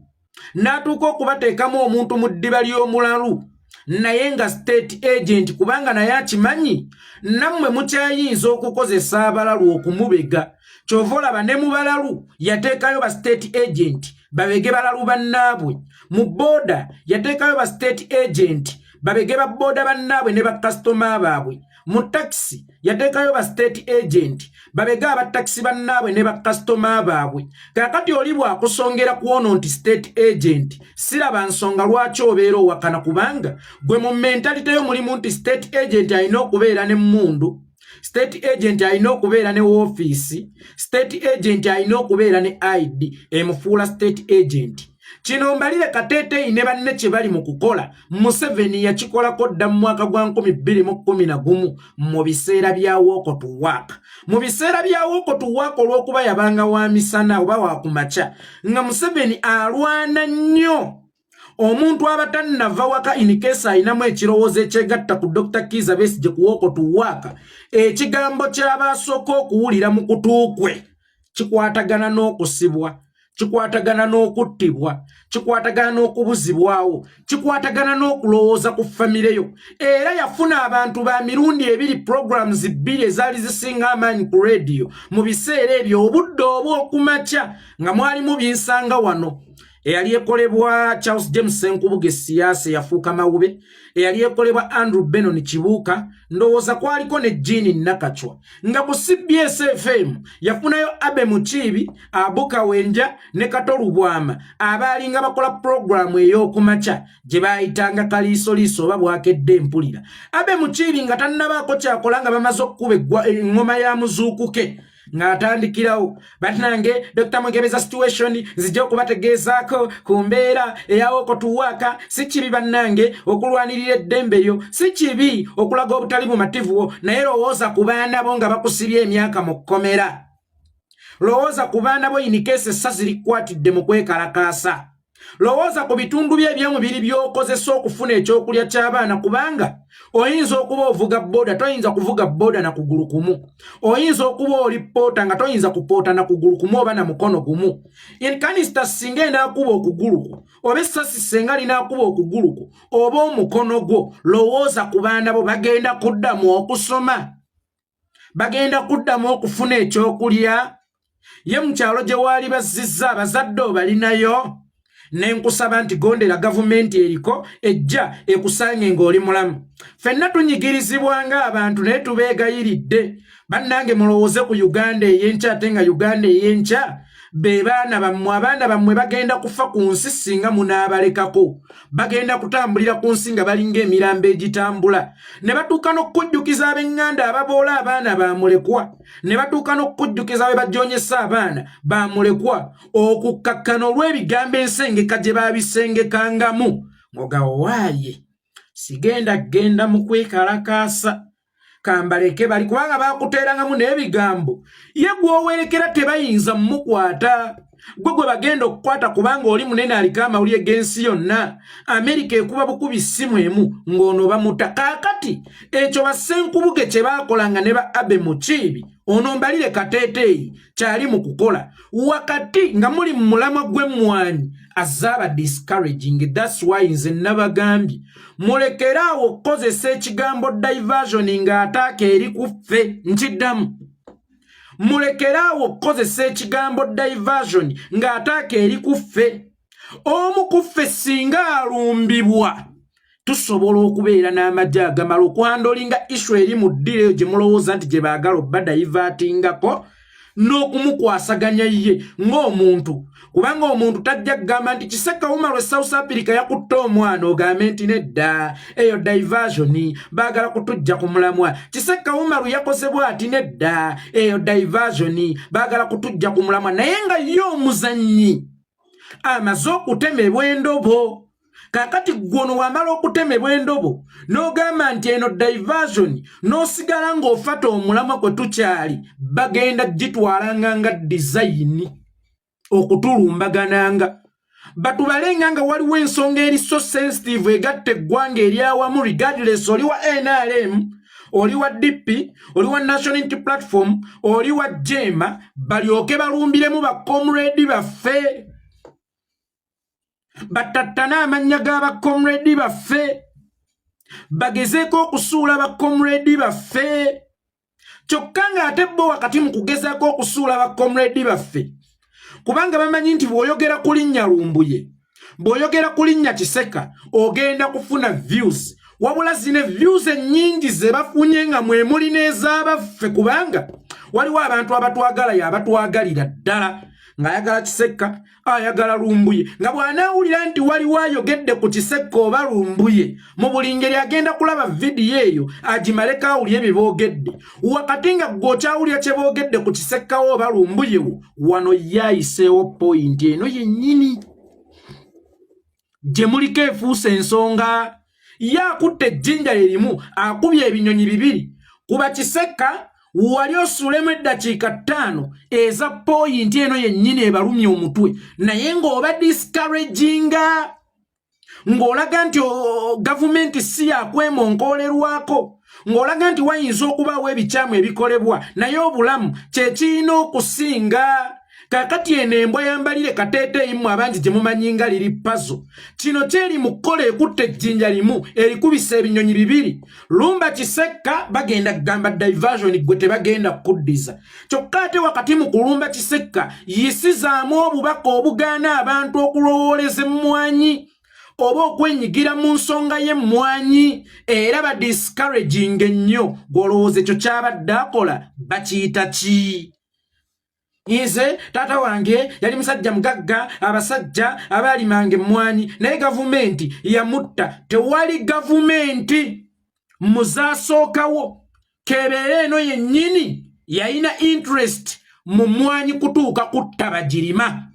n'atuuka okubateekamu omuntu mu ddiba ly'omulalu naye nga state agent, kubanga naye akimanyi nammwe mukyayinza okukozesa abalalu okumubega. Kyova olaba ne mu balalu yateekayo ba state agent babege balalu bannaabwe, mu booda yateekayo ba state agent babege ba booda bannaabwe ne bakasitoma baabwe, mu takisi yateekayo ba state agent babege abatakisi bannaabwe ne bakasitoma baabwe. Kaakati oli bw'akusongera ku ono nti state agent, siraba nsonga lwaki obeera owakana, kubanga gwe mu mentality yo mulimu nti state agent alina okubeera n'emmundu, state agent alina okubeera ne woofiisi, state agent alina okubeera ne ID emufuula state agent. Kino mbalire kateeteeyi ne banne kye bali mu kukola, Museveni yakikolako dda mu mwaka gwa 2011 mu biseera bya walk to work. Mu biseera bya walk to work, olw'okuba yabanga wa misana oba wa kumakya, nga Museveni alwana nnyo omuntu aba tannava waka, in case alinamu ekirowoozo ekyegatta ku Dr. Kiiza Besigye ku walk to work, ekigambo ky'aba asooka okuwulira mu kutu kwe kikwatagana n'okusibwa, kikwatagana n'okuttibwa, kikwatagana n'okubuzibwawo, kikwatagana n'okulowooza ku famire yo. Era yafuna abantu ba mirundi ebiri, programs bbiri ezaali zisinga amaanyi ku rediyo mu biseera ebyo obudde obw'okumakya, nga mwalimu binsanga wano eyali ekolebwa Charles James Senkubuge siyaasa eyafuuka Mawube, eyali ekolebwa Andrew Benon Kibuuka, ndowooza kwaliko ne Jean Nakacwa. Nga ku CBS FM yafunayo Abe Mukiibi, Abuka Wenja ne Kato Lubwama, abaalinga bakola pulogulaamu ey'okumakya gye baayitanga Kaliisoliiso oba Bwakedde Empulira. Abe Mukiibi nga tannabaako kyakola, nga bamaze okukuba eŋŋoma ya Muzuukuke, ng'atandikirawo, "Bannange, Dr. Mwegebeza situation, nzija okubategeezaako ku mbeera eya walk to work. Si kibi bannange okulwanirira eddembe lyo, si kibi okulaga obutali bumativu wo, naye lowooza ku baana bo nga bakusibye emyaka mu kkomera. Lowooza ku baana bo in case essasi likwatidde mu kwekalakaasa. Lowooza ku bitundu bye ebyomubiri by'okozesa okufuna ekyokulya ky'abaana, kubanga oyinza okuba ovuga boda, toyinza kuvuga boda na kugulu kumu. Oyinza okuba oli poota, nga toyinza kupoota na kugulu kumu oba na mukono gumu. In canister singa enaakuba okugulu kwo, oba essasi senga linaakuba okugulu kwo oba omukono gwo, lowooza ku baana bo. Bagenda kuddamu okusoma? Bagenda kuddamu okufuna ekyokulya? Ye mu kyalo gye waali bazzizza abazadde obalinayo? Ne nkusaba nti gondera gavumenti eriko ejja ekusange ng'oli mulamu. Ffenna tunyigirizibwa ng'abantu naye tubeegayiridde bannange mulowooze ku Uganda ey'enkya, ate nga Uganda ey'enkya be baana bammwe. Abaana bammwe bagenda kufa ku nsi singa munaabalekako. Bagenda kutambulira ku nsi nga balinga emirambo egitambula, ne batuuka n'okukujjukiza ab'eŋŋanda ababoola abaana bamulekwa, ne batuuka n'okukujjukiza be bajoonyesa abaana bamulekwa, okukkakkana olw'ebigambo ensengeka gye baabisengekangamu. Ng'ogawaaye sigenda genda mu kwekalakaasa, kambaleke bali, kubanga bakuteerangamu n'ebigambo. Ye gw'owerekera tebayinza mumukwata, gwe gwe bagenda okukwata kubanga oli munene aliko amawulire g'ensi yonna. Amerika ekuba bukubi ssimu emu ng'ono bamuta. Kaakati ekyo bassenkubuge kye baakolanga ne ba Abe Mukiibi, ono mbalire kateeteeyi kyali mu kukola wakati nga muli mu mulamwa gw'emmwanyi, azaaba discouraging. That's why nze nabagambye mulekere awo okukozesa ekigambo diversion ng'ataaka eri ku ffe. Nkiddamu, mulekere awo okukozesa ekigambo diversion ng'ataaka eri ku ffe. Omu ku ffe singa alumbibwa, tusobola okubeera n'amagye agamala okuhandlinga issue eri mu ddiro eyo gye mulowooza nti gye baagala obba divertingako n'okumukwasaganya ye ng'omuntu, kubanga omuntu tajja kugamba nti Kiseka Umar lwe South Africa yakutte omwana ogambe nti nedda, eyo diversion, baagala kutujja ku mulamwa. Kiseka Umaru yakoze bw'ati, nedda, eyo diversion, baagala kutujja ku mulamwa. Naye nga ye omuzannyi amaze okutemebwa endobo. Kaakati gwono wamala okutemebwa endobo n'ogamba nti eno diversion, n'osigala ng'ofata omulamwa kwe tukyali, bagenda gitwalanga nga design okutulumbagananga, batubalenga nga waliwo ensonga eri so sensitive egatta eggwanga eryawamu, regardless oli wa NRM, oli wa DP, oli wa National Unity Platform, oli wa JEEMA, balyoke balumbiremu bacomrade baffe, batattane amannya g'abacomrade baffe, bagezeeko okusuula bacomrade baffe. Kyokka ng'ate bo wakati mu kugezaako okusuula bacomrade baffe, kubanga bamanyi nti bw'oyogera ku linnya Lumbuye, bw'oyogera ku linnya Kiseka, ogenda kufuna views. Wabula zino views ennyingi ze bafunye nga mwe muli n'ez'abaffe, kubanga waliwo abantu abatwagala, yabatwagalira ddala ng'ayagala Kiseka, ayagala Lumbuye, nga bw'anaawulira nti waliwo ayogedde ku Kiseka oba Lumbuye, mu buli ngeri agenda kulaba vidiyo eyo agimaleko awulire bye boogedde. Wakati nga ggwe okyawulira kye boogedde ku Kisekawo oba Lumbuyewo, wano ye ayiseewo point eno yennyini gye muliko efuuse ensonga. Ye akutte ejjinja lye limu akubye ebinyonyi bibiri. Kuba Kiseka wali osuulemu eddakiika 5 eza point eno yennyini ebalumya omutwe, naye ng'oba discouraginga, ng'olaga nti gavumenti si yakwemonkoolerwako, ng'olaga nti wayinza okubaawo ebikyamu ebikolebwa, naye obulamu kyekirina okusinga. Kaakati eno embwa yambalire kateeteeyi mmwe abangi gye mumanyi nga liri pazo, kino kyeri mu kukola, ekutta ejjinja limu erikubisa ebinyonyi bibiri. Lumba Kisekka, bagenda kugamba diversion, gwe tebagenda kukuddiza. Kyokka ate wakati mu kulumba Kisekka, yisizaamu obubaka obugaana abantu okulowooleza emmwanyi oba okwenyigira mu nsonga y'emmwanyi, era ba discouraging ennyo. Gw'olowooza ekyo kyabadde akola bakiyita ki? Nze taata wange yali musajja mugagga, abasajja abaalimanga emmwanyi, naye gavumenti yamutta. Tewali gavumenti muzaasookawo kebeera eno yennyini yalina interest mu mmwanyi kutuuka kutta bagirima.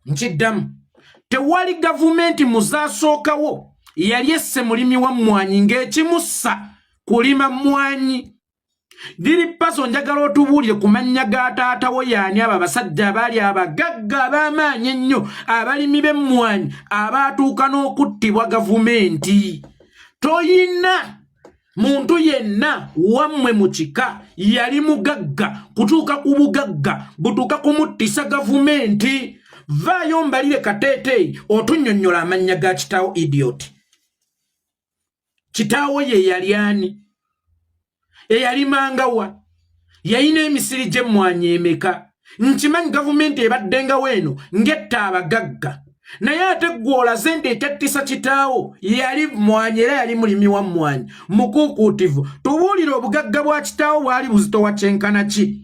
Nkiddamu, tewali gavumenti muzaasookawo yali esse mulimi wa mmwanyi ng'ekimussa kulima mmwanyi. Diri paso, njagala otubuulire ku mannya ga taatawo. Yaani abo abasajja abaali abagagga ab'amaanyi ennyo, abalimi b'emmwanyi, abaatuuka n'okuttibwa gavumenti? Toyina muntu yenna wammwe mu kika yali mugagga kutuuka ku bugagga butuuka kumuttisa gavumenti. Vaayo mbalire kateeteeyi otunnyonnyola amannya ga kitaawo. Idiot, kitaawo ye yali ani? Eyalimangawa? Yalina emisiri gy'emmwanyi emeka? Nkimanyi gavumenti ebaddengawo eno ng'etta abagagga, Naye ate ggwe olaze nti ekyattisa kitaawo yali mmwanyi era yali mulimi wa mmwanyi mukuukuutivu. Tubuulire obugagga bwa kitaawo bwali buzitowa kyenkana ki?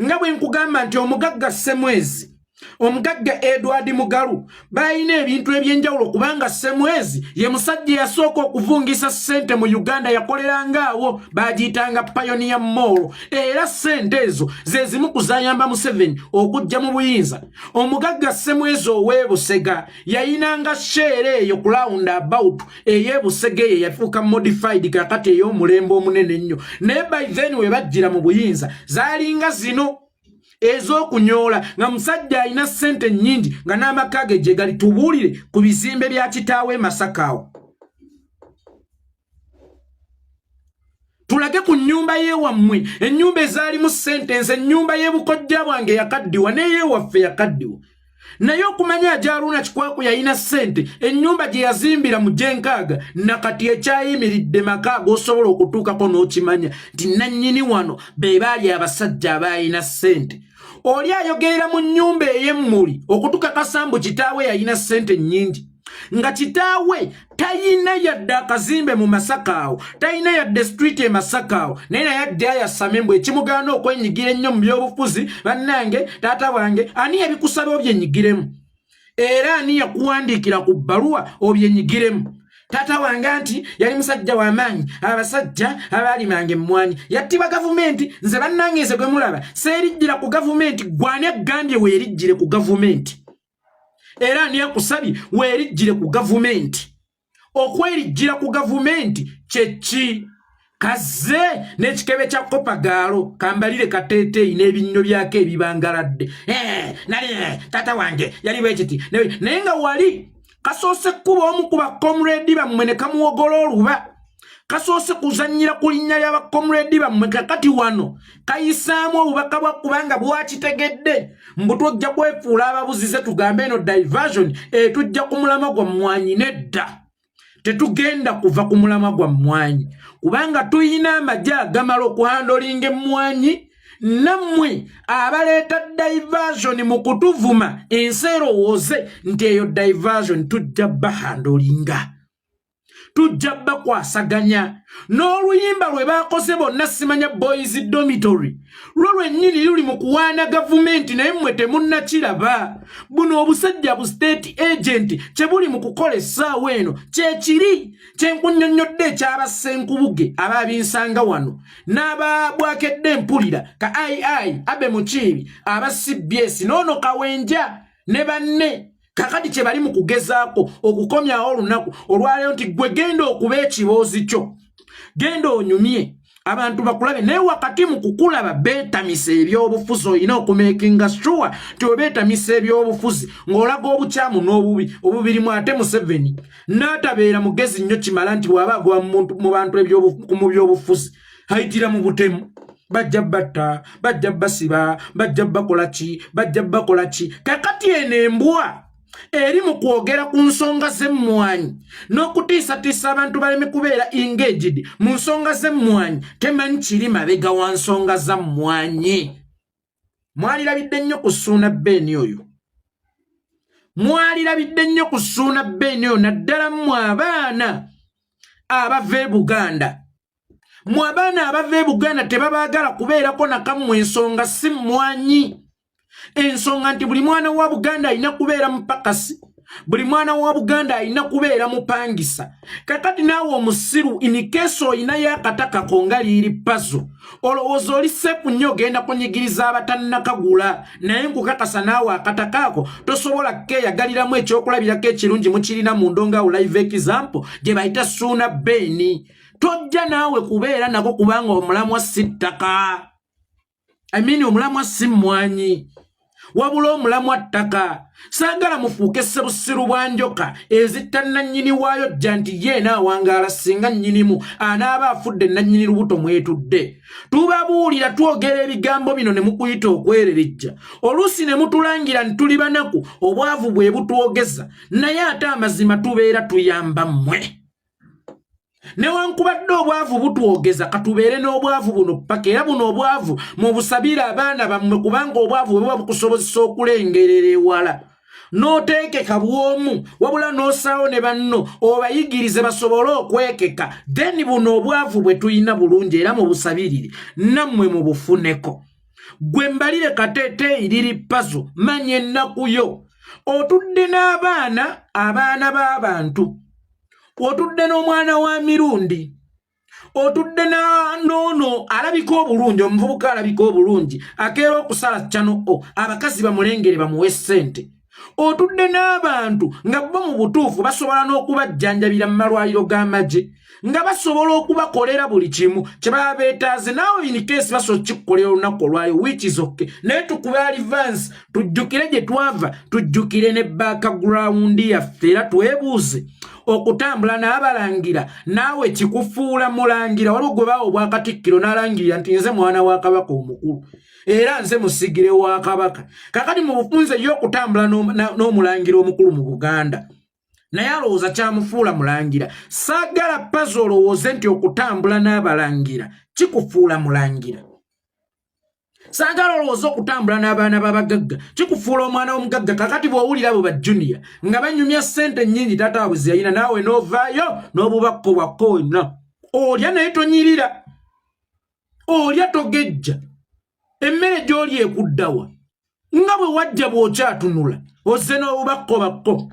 Nga bwe nkugamba nti omugagga Ssemwezi, omugagga Edward Mugalu balina ebintu eby'enjawulo, kubanga Ssemwezi ye musajja eyasooka okuvungisa ssente mu Uganda, yakoleranga awo bagiyitanga Pioneer Mall, era ssente ezo ze zimu ku zayamba Museveni okujja mu buyinza. Omugagga Ssemwezi ow'e Busega yayinanga Shell eyo ku round about ey'e Busega, eyo yafuuka modified kakati ey'omulembe omunene ennyo, naye by then we bajjira mu buyinza zaalinga zino ez'okunyoola, nga musajja alina ssente nnyingi nga n'amaka ge gye gali. Tubuulire ku bizimbe bya kitaawe e Masaka awo, tulage ku nnyumba y'ewammwe, ennyumba ezaalimu ssente. Nze ennyumba y'ebukojja bwange yakaddiwa n'eyewaffe yakaddiwa, naye okumanya Ajaluuna Kikwaku yalina ssente, ennyumba gye yazimbira mu gyenkaaga nakati ekyayimiridde, maka ag'osobola okutuukako n'okimanya nti nannyini wano be baali abasajja abalina ssente. Oli ayogerera mu nnyumba ey'emmuli okutukakasa mbu kitaawe yalina ssente nnyingi, nga kitaawe tayina yadde akazimbe mu Masaka awo, tayina yadde street e Masaka awo, naye naye adde ayasame mbu ekimugaana okwenyigira ennyo mu byobufuzi. Bannange, taata wange, ani yabikusaba obyenyigiremu? Era ani yakuwandiikira ku bbaluwa obyenyigiremu? Taata wange anti yali musajja w'amaanyi, abasajja abaalimanga emmwanyi, yattibwa gavumenti. Nze bannange, nze gwe mulaba seerijjira ku gavumenti. Gwani agambye weerijjire ku gavumenti? Era ani akusabye weerijjire ku gavumenti? Okwerijjira ku gavumenti kyeki? Kazze n'ekikebe kya kopagaalo kambalire kateeteeyi n'ebinnyo byako ebibangaladde. Eh, nali eh, taata wange yali bwekiti, naye nga wali kasoose kkuba omu ku bakomredi bammwe ne kamuwogola oluba, kasoose kuzannyira ku linnya ly'abakomredi bammwe. Kakati wano kayisaamu obubaka bwa kubanga bwakitegedde mbu tujja kwefuula ababuzize, tugambe eno diversion etujja ku mulamwa gwa mmwanyi. Nedda, tetugenda kuva ku mulamwa gwa mmwanyi, kubanga tuyina amagye agamala okuhandlinga emmwanyi. Nammwe abaleeta diversion mu kutuvuma, ensi erowooze nti eyo diversion, tujja bahandlinga, tujja bakwasaganya n'oluyimba lwe baakoze bonna. Simanya Boys Dormitory lwo lwennyini luli mu kuwaana gavumenti, naye mmwe temunnakiraba. Buno obusajja bu state agent kye buli mu kukola essaawa eno kyekiri kyenkunnyonnyodde ekyabassenkubuge ababinsanga wano n'ababwakedde empulira ka ii abe Mukiibi, aba CBS n'ono Kawenja ne banne. Kakati kye bali mu kugezaako okukomyawo olunaku olwaleero nti gwe genda okuba ekiboozi kyo, genda onyumye abantu bakulabe, naye wakati mu kukulaba beetamisa ebyobufuzi. Olina okumakinga sure nti obeetamisa ebyobufuzi ng'olaga obukyamu n'obubi obubirimu. Ate Museveni n'atabeera mugezi nnyo kimala nti bw'aba agwa mu bantu mu byobufuzi ayitira mu butemu, bajja batta, bajja basiba, bajja bakola ki, bajja bakola ki. Kakati eno embwa eri mu kwogera ku nsonga z'emmwanyi n'okutiisatiisa abantu baleme kubeera engaged mu nsonga z'emmwanyi, temanyi kiri mabega wa nsonga za mmwanyi. Mwalirabidde nnyo ku Ssuuna Beeni oyo, mwalirabidde nnyo ku Ssuuna Beeni oyo, naddala mmwe abaana abava e Buganda. Mmwe abaana abava e Buganda tebabaagala kubeerako nakammwe. Ensonga si mmwanyi, ensonga nti buli mwana wa Buganda alina kubeera mupakasi, buli mwana wa Buganda alina kubeera mupangisa. Kakati naawe omusiru, in case olinayo akatakako nga liiri pazo, olowooza oli safe nnyo, ogenda kunyigiriza abatannakagula, naye nkukakasa naawe akataka ako tosobola keeyagaliramu. Ekyokulabirako ekirungi mukirina mu ndongawo, live example gye bayita Suuna Beeni. Tojja naawe kubeera nako kubanga omulamwa si ttaka, I mean omulamwa si mmwanyi, wabula omulamwa ttaka. Saagala mufuuke ssebusiru bwa njoka ezitta nannyini waayo, jja nti ye naawangaala singa nnyinimu anaaba afudde nannyini lubuto mwetudde. Tubabuulira, twogera ebigambo bino ne mukuyita okwererejja, oluusi ne mutulangira nti tuli banaku, obwavu bwe butwogeza, naye ate amazima tubeera tuyamba mmwe. Newankubadde obwavu butwogeza, katubeere n'obwavu buno paka, era buno obwavu mubusabire abaana bammwe, kubanga obwavu bwe buba bukusobozesa okulengerera ewala. N'oteekeka bw'omu wabula n'osaawo ne banno obayigirize basobole okwekeka, then buno obwavu bwe tulina bulungi era mu busabirire nammwe mubufuneko. Gwe mbalire kateeteeyi liri pazo, manya ennaku yo. Otudde n'abaana, abaana b'abantu, otudde n'omwana wa mirundi, otudde n'ono alabika obulungi, omuvubuka alabika obulungi akeera okusala kyano o abakazi bamulengere bamuwe ssente. Otudde n'abantu nga bo mu butuufu basobola n'okubajjanjabira mu malwaliro g'amagye, nga basobola okubakolera buli kimu kye baba beetaaze. Naawe in case basobola okukikukolera olunaku olwayo, which is okay, naye tukube advance, tujjukire gye twava, tujjukire ne background yaffe, era twebuuze okutambula n'abalangira naawe kikufuula mulangira. Waliwo gwe baawa obwakatikkiro n'alangirira nti nze mwana wa kabaka omukulu era nze musigire wa kabaka. Kakati mu bufunze ye okutambula n'omulangira omukulu mu Buganda naye alowooza kyamufuula mulangira. Saagala pazo olowooze nti okutambula n'abalangira kikufuula mulangira. Saagala olowooza okutambula n'abaana b'abagagga kikufuula omwana w'omugagga. Kakati bw'owulira abo ba junior nga banyumya ssente nnyingi taata waabwe ze yalina, naawe n'ovaayo n'obubakko bwakko wenna olya naye tonyirira, olya togejja, emmere gy'oli ekuddawa nga bwe wajja bw'okyatunula ozze n'obubakkobakko.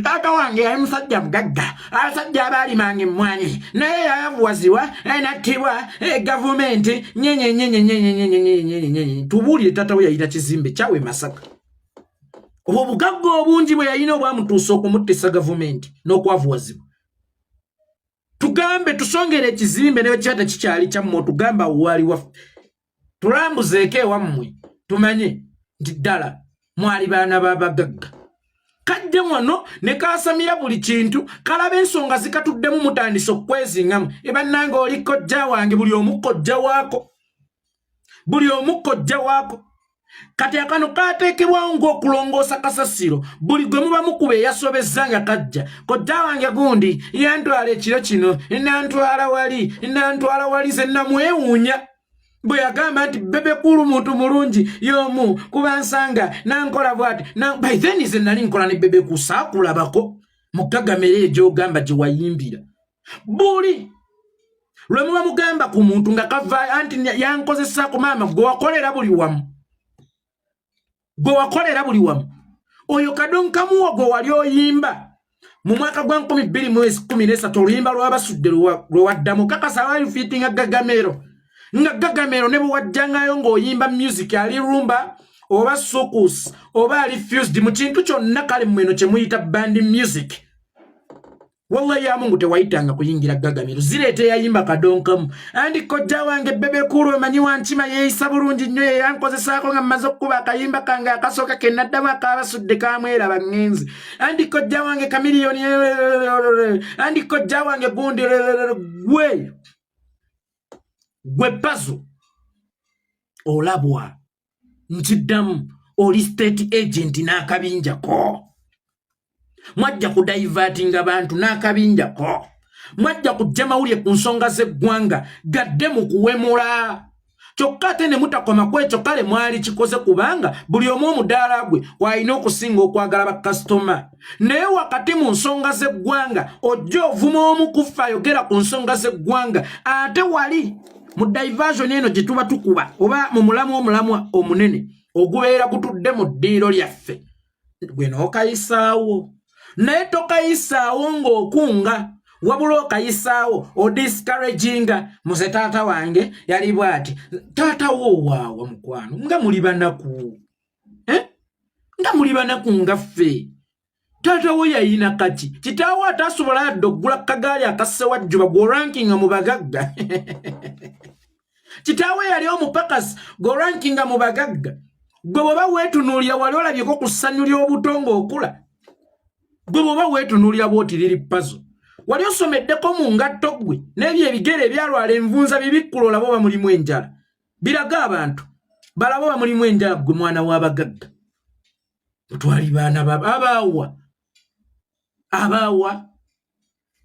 Taata wange yali musajja mugagga, abasajja abaalimanga emmwanyi, naye yayavuwazibwa nattibwa gavumenti nyenyenyenyenyenyenyenyenyenyenyenye. Tubuulire, taata we yalina kizimbe kyawe Masaka, obwo obugagga obungi bwe yalina obwamutuusa okumuttisa gavumenti n'okwavuwazibwa? Tugambe, tusongere ekizimbe naye kiba tekikyali kyammwe, otugamba waali waffe, tulambuzeeko ewammwe tumanye nti ddala mwali baana b'abagagga. Kajje wano ne kasamira buli kintu, kalaba ensonga zikatuddemu, mutandise okwezingamu. Ebannange, oli kojja wange, buli omu kojja waako, buli omu kojja waako. Kati akano kateekebwawo ng'okulongoosa kasasiro. Buli gwe muba mukuba eyasobezza nga kajja, kojja wange gundi yantwala ekiro kino, nantwala wali, nantwala wali. Ze namwewuunya bwe yagamba nti Bebe Cool muntu mulungi y'omu kuba nsanga nankola bwati. By then ze nali nkola ne Bebe Cool, saakulabako mugagamere egyogamba gye wayimbira. Buli lwe muba mugamba ku muntu nga kava anti yankozesa ku maama gwe wakolera buli wamu, gwe wakolera buli wamu, oyo kadonkamuwo gwe wali oyimba mu mwaka gwa 2013, oluyimba lwabasudde lwe waddamu kakasa wali fitinga Gagamero, nga Gagamero ne bwe wajjangayo ng'oyimba music ali rumba oba soukous oba ali fused mu kintu kyonna, kale mmweno kye muyita band music, wallahi ya Mungu tewayitanga kuyingira Gagamiro. Zireeta eyayimba kadonkamu andi kojja wange Bebe Cool omanyi wankima yeeyisa bulungi nnyo, yeyankozesaako nga mmaze okukuba akayimba kange akasooka ke naddamu akabasudde kamweraba ŋŋenzi, andi kojja wange Kamiliyoni, andi kojja wange gundi. Gwe gwe pazo olabwa nkiddamu, oli state agent n'akabinjako. Mwajja kudivertinga bantu n'akabinjako, mwajja kujja mawulire ku nsonga z'eggwanga gadde mu kuwemula. Kyokka ate ne mutakoma ku ekyo, kale mwali kikoze kubanga buli omu omudaala gwe kwalina okusinga okwagala bakasitoma, naye wakati mu nsonga z'eggwanga ojja ovuma omu kuffe ayogera ku nsonga z'eggwanga. Ate wali mu diversion eno gye tuba tukuba oba mu mulamu, omulamwa omunene ogubeera gutudde mu ddiiro lyaffe, gwe n'okayisaawo, naye tokayisaawo ng'okunga, wabula okayisaawo odiscouraginga. Muze taata wange yali bw'ati, taata wo waawa mukwano, nga muli banaku, eh? Nga muli banaku nga ffe. Taata wo yayina kaki? Kitaawo atasobola yadde okugula kagaali akasewajjuba, gw'orankinga mu bagagga. Kitaawe yali omupakasi, gw'orankinga mu bagagga. Gwe bw'oba weetunuulira, wali olabyeko ku ssanyu ly'obuto ng'okula? Gwe bw'oba weetunuulira bw'oti liri pazo, wali osomeddeko mu ngatto ggwe n'ebyo ebigere ebyalwala envunza? Bibikkula olabe oba mulimu enjala, biraga abantu balabe oba mulimu enjala. Ggwe mwana w'abagagga, mutwali baana abaawa abaawa.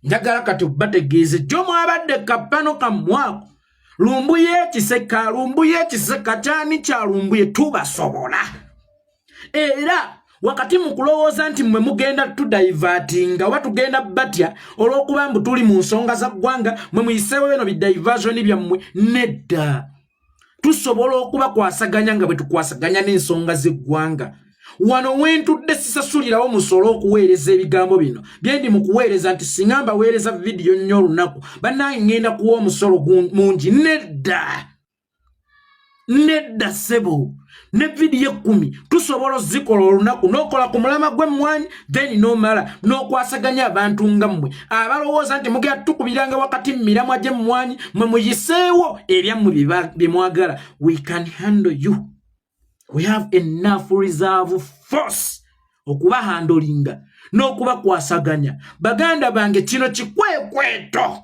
Njagala kati bategeeze jjo mwabadde kapano kammwako Lumbuye ekiseka, Lumbuye ekiseka kyani kya Lumbuye, tubasobola era. Wakati mu kulowooza nti mmwe mugenda tudivertinga oba tugenda batya olw'okuba mbu tuli mu nsonga za ggwanga, mwe muyiseewo bino bi diversion byammwe. Nedda, tusobola okubakwasaganya nga bwe tukwasaganya n'ensonga z'eggwanga. Wano wentudde sisasulirawo musolo okuweereza ebigambo bino byendi mu kuweereza, nti singa mbaweereza vidiyo nnyo olunaku, bannange ŋŋenda kuwa omusolo mungi. Nedda, nedda ssebo, ne vidiyo 10 tusobola ozikola olunaku, n'okola ku mulama gw'emmwanyi, then n'omala n'okwasaganya abantu nga mmwe abalowooza nti mugenda tukubiranga wakati mu miramwa gy'emmwanyi. Mwe muyiseewo ebyammwe bye mwagala. We can handle you. We have enough reserve force okubahandlinga n'okubakwasaganya. Baganda bange, kino kikwekweto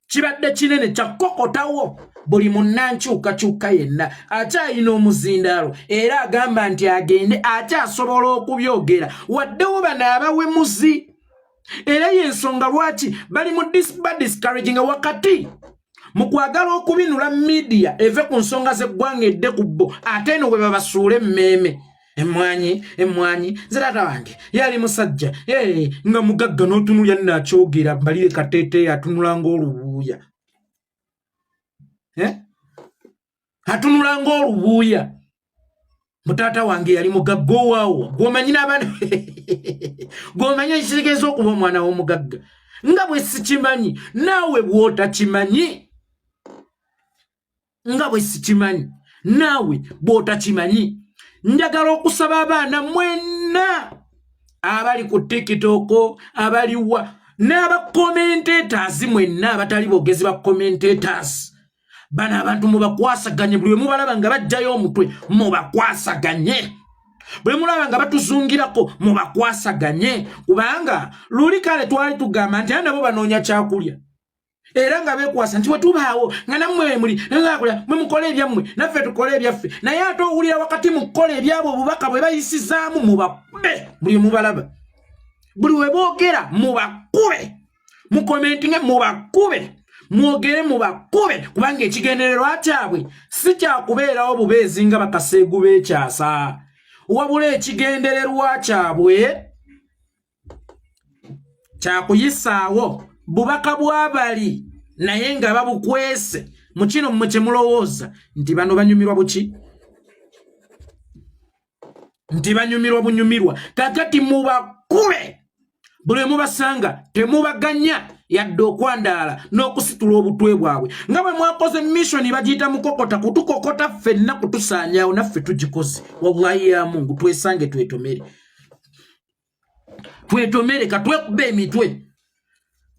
kibadde kinene kyakukokotawo buli munnankyukakyuka yenna akyayina omuzindaalo era agamba nti agende akyasobola okubyogera, waddewo bano abawemuzi. Era yensonga lwaki bali mu discouraging wakati mu kwagala okubinula media eve ku nsonga z'eggwanga edde ku bo, ate eno bwe babasuula emmeeme. Emmwanyi, emmwanyi, nze taata wange yali musajja nga mugagga, n'otunulya nno akyogera mbalire kateeteeyi atunula ng'olubuuya, eh? Atunula ng'olubuuya. Mutaata wange yali mugagga owaawo, gwomanyi n'abaana, gwomanyi ekitegeeza okuba omwana w'omugagga? Nga bwe sikimanyi, naawe bw'otakimanyi. Nga bwe sikimanyi, naawe bw'otakimanyi. Njagala okusaba abaana mwenna abali ku TikTok, abaliwa n'abacommentators mwenna abatali boogezi ba commentators, bano abantu mubakwasaganye. Buli we mubalaba nga bajjayo omutwe, mubakwasaganye. Bwe mulaba nga batuzungirako, mubakwasaganye, kubanga luli kale twali tugamba nti nabo banoonya kyakulya era nga bekwasa nti wetubaawo nga nammwe muli ngakulya, mwe mukole ebyammwe, naffe tukole ebyaffe. Naye ate owulira wakati mu kukola ebyabwe, obubaka bwe bayisizaamu, mubakube. Buli mubalaba, buli we boogera, mubakube. Mucommentinge, mubakube. Mwogere, mubakube, kubanga ekigendererwa kyabwe si kyakubeerawo bubeezi nga bakaseegu b'ekyasa, wabula ekigendererwa kyabwe kyakuyisaawo bubaka bwabali, naye nga babukwese mu kino. Mmwe kye mulowooza nti bano banyumirwa buki, nti banyumirwa bunyumirwa, kakati mubakube buli mubasanga. Temubaganya yadde okwandaala n'okusitula obutwe bwabwe nga bwe mwakoze mission bagiyita mukokota, kutukokota ffenna, kutusaanyaawo. Naffe tugikoze, wallahi ya Mungu. Twesange, twetomere, twetomere, katwekuba emitwe.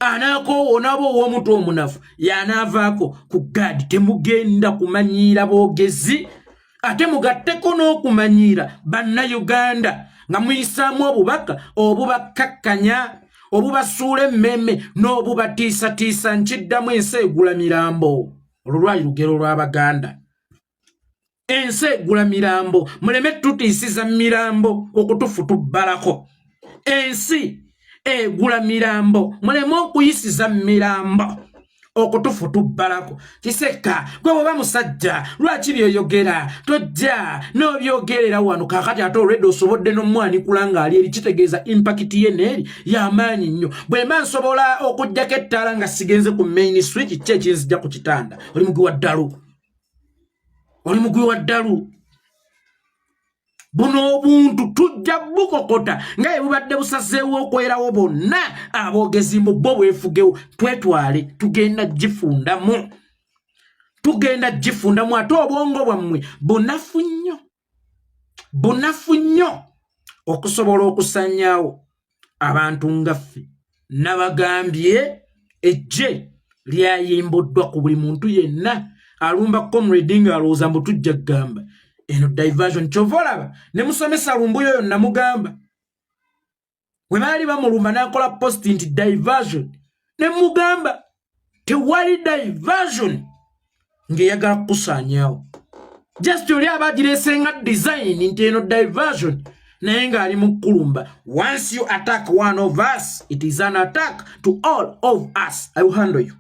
Anaakoowa onaaba ow'omutwe omunafu yanaavaako ku gaadi. Temugenda kumanyiira boogezi, ate mugatteko n'okumanyiira Bannayuganda nga muyisaamu obubaka obubakkakkanya, obubasuula emmeme n'obubatiisatiisa. Nkiddamu, ensi egula mirambo. Olwo lwali lugero lw'Abaganda. Ensi egula mirambo. Muleme tutiisiza mirambo okutufutubbalako. Ensi egula mirambo, muleme okuyisiza mirambo okutufutubbalako. Kisekka, gwe bwoba musajja, lwaki byoyogera tojja n'obyogerera wano kakati? Ate olwedde osobodde n'omwanikula ng'ali eri, kitegeeza impact ye neeri y'amaanyi nnyo. Bwe mba nsobola okugjako ettaala nga sigenze ku main switch, ki ekinzijja ku kitanda? Oli mugwi wa ddalu, oli mugwi wa ddalu. Buno obuntu tujja bukokota nga bwe bubadde busazeewo okwerawo bonna aboogezi mbu bo bwefugewo. Twetwale, tugenda gifundamu, tugenda gifundamu. Ate obwongo bwammwe bunafu nnyo, bunafu nnyo okusobola okusanyaawo abantu nga ffe. Nabagambye, ejje lyayimbuddwa ku buli muntu yenna alumba comrade ng'alowooza mbu tujja kugamba eno diversion. Kyova olaba ne musomesa Lumbuyo oyo namugamba we baali bamulumba n'akola post nti diversion, ne mugamba tewali diversion ng'eyagala kukusaanyaawo. Just oli aba agireese nga design nti eno diversion, naye ng'ali mu kukulumba. Once you attack one of us, it is an attack to all of us. I will handle you,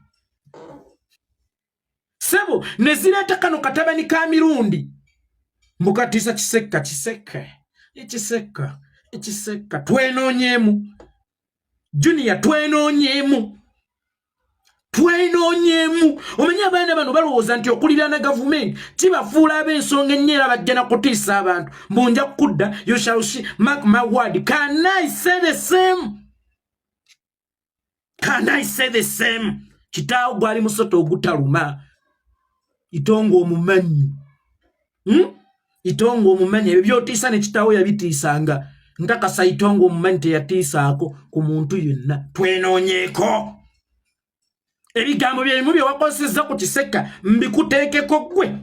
sebo. Ne zireeta kano katabani ka Mirundi mbukatiisa Kisekka, Kisekka, Kisekka. Kisekka twenoonyeemu, Junior twenoonyeemu, twenoonyeemu. Omanyi abaana bano balowooza nti okuliraana gavumenti kibafuula ab'ensonga ennyo, era bajja na kutiisa abantu mbu nja kudda. You shall see, mark my word. Can I say the same? Can I say the same? Kitaawo gwali musota ogutaluma. Itongo omumanyi, Itongo omumanyi, ebyo byotiisa ne kitaawo yabitiisanga. Nkakasa Itongo omumanyi teyatiisaako ku muntu yenna. Twenoonyeeko ebigambo byebimu bye wakozesezza ku Kisekka, mbikuteekeko ggwe,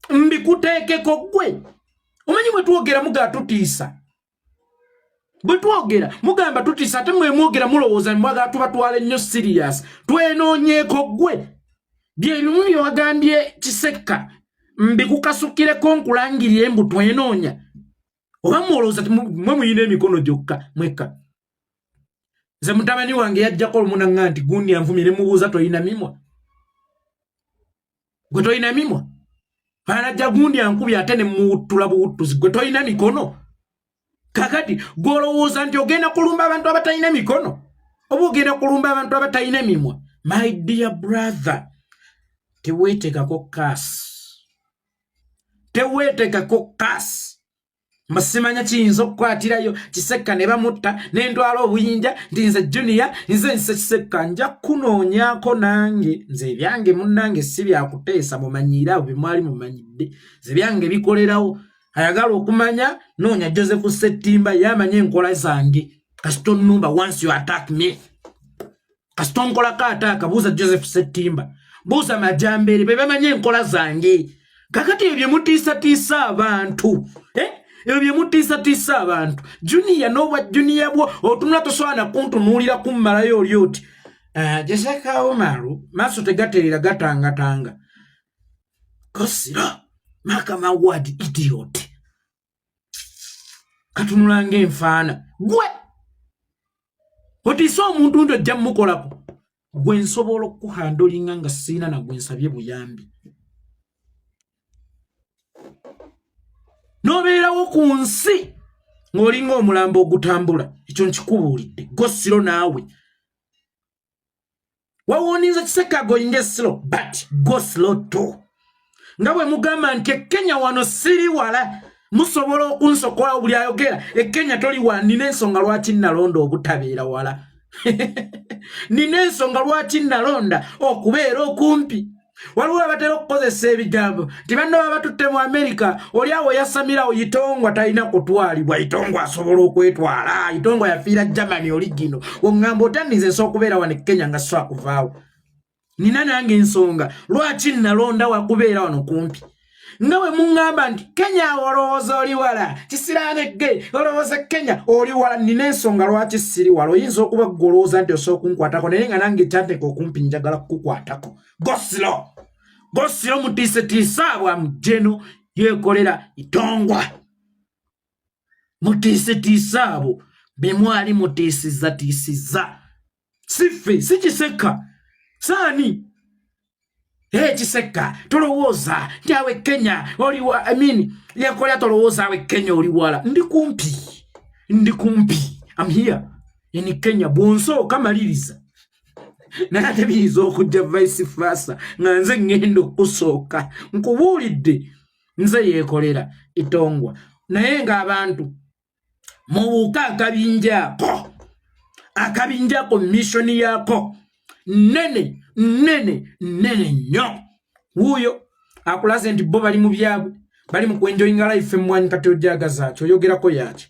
mbikuteekeko ggwe. Omanyi bwe twogera mugaa tutiisa, bwe twogera mugamba tutiisa, ate mwe mwogera mulowooza mwagala tubatwala ennyo serious. Twenoonyeeko ggwe, byebimu bye wagambye Kisekka mbikukasukireko, nkulangirire mbu twenoonya. Oba mwolowooza mwe muyina emikono gyokka mwekka? Nze mutabani wange yajjako olumu naŋŋa nti gundi anvumye, ne mubuuza, toyina mimwa gwe? Toyina mimwa? Anajja gundi ankubye, ate ne muwuttula buwuttuzi. Gwe toyina mikono? Kakati gwolowooza nti ogenda kulumba abantu abatalina mikono oba ogenda kulumba abantu abatalina mimwa? My dear brother, teweetekako kasi, teweetekako kasi. Musimanya kiyinza okukwatirayo Kisekka ne bamutta nentwala obuyinja nti nze Junior, nze nse Kisekka, nja kunoonyaako nange. Nze ebyange munnange si byakuteesa, mumanyiire abo bemwali mumanyidde. Nze byange bikolerawo. Ayagala okumanya, noonya Joseph Settimba, ye amanye enkola zange. Kasita onnumba, once you attack me, kasita onkolako ataaka, buuza Joseph Settimba, buuza Majambere, be bamanye enkola zange. Kakati ebyo byemutiisatiisa abantu, eh? Ebyo byemutiisatiisa abantu, Junior, n'obwa Junior bwo otunula, tosobola nakuntunuulira kummalayo. Oli oti Jeseka Omaru, maaso tegateerera, gatangatanga kosira makama word idiot, katunula ng'enfaana. Gwe otiise omuntu nti ojja mmukolako, gwe nsobola okukuhandolinga nga siina nagwe nsabye buyambi, n'obeerawo ku nsi ng'olinga omulambo ogutambula. Ekyo nkikubuulidde. Gosiro naawe wawuuninza Kiseka going slow, but go slow too. Nga bwe mugamba nti ekenya wano siri wala, musobola okunsokola. Buli ayogera ekenya toli wa, nina ensonga lwaki nalonda obutabeera wala, nina ensonga lwaki nalonda okubeera okumpi. Waliwo abatera okukozesa ebigambo nti banno baba batutte mu Amerika, oli awo yasamirawo. Itongwa talina kutwalibwa, Itongwa asobola okwetwala. Itongwa yafiira Germany. Oli gino oŋŋamba otanize nsobola okubeera wano e Kenya nga so akuvaawo. Nina nange ensonga lwaki nalonda wakubeera wano kumpi. Nga bwe muŋŋamba nti Kenya olowooza oli wala, kisiraanegge olowooza Kenya oli wala, nina ensonga lwaki siri wala. Oyinza okuba ggwe olowooza nti osobola okunkwatako, naye nga nange kyanteeka okumpi, njagala kukukwatako. Gosiro, gosiro, mutiisetiisa bwa mujeno yeekolera Itongwa. Mutiisetiisa abo bemwali mutiisizatiisiza, si ffe, si Kisekka saani. Hey, Kisekka tolowooza nti awe Kenya oli wa, I mean, yekolera, tolowooza awe Kenya oli wala. Ndi kumpi, ndi kumpi. I'm here in Kenya. Bw'onsooka maliriza, naye ate biyinza okujja vice versa nga nze ŋŋenda okusooka. Nkubuulidde, nze yeekolera Itongwa. Naye ng'abantu mubuuka akabinja ako, akabinja ako mission yaako nene nene nene nnyo. Wuuyo akulaze nti bo bali mu byabwe, bali mu kwenjoyinga life. Emmwanyi kati ojagaza ki? Oyogerako yaki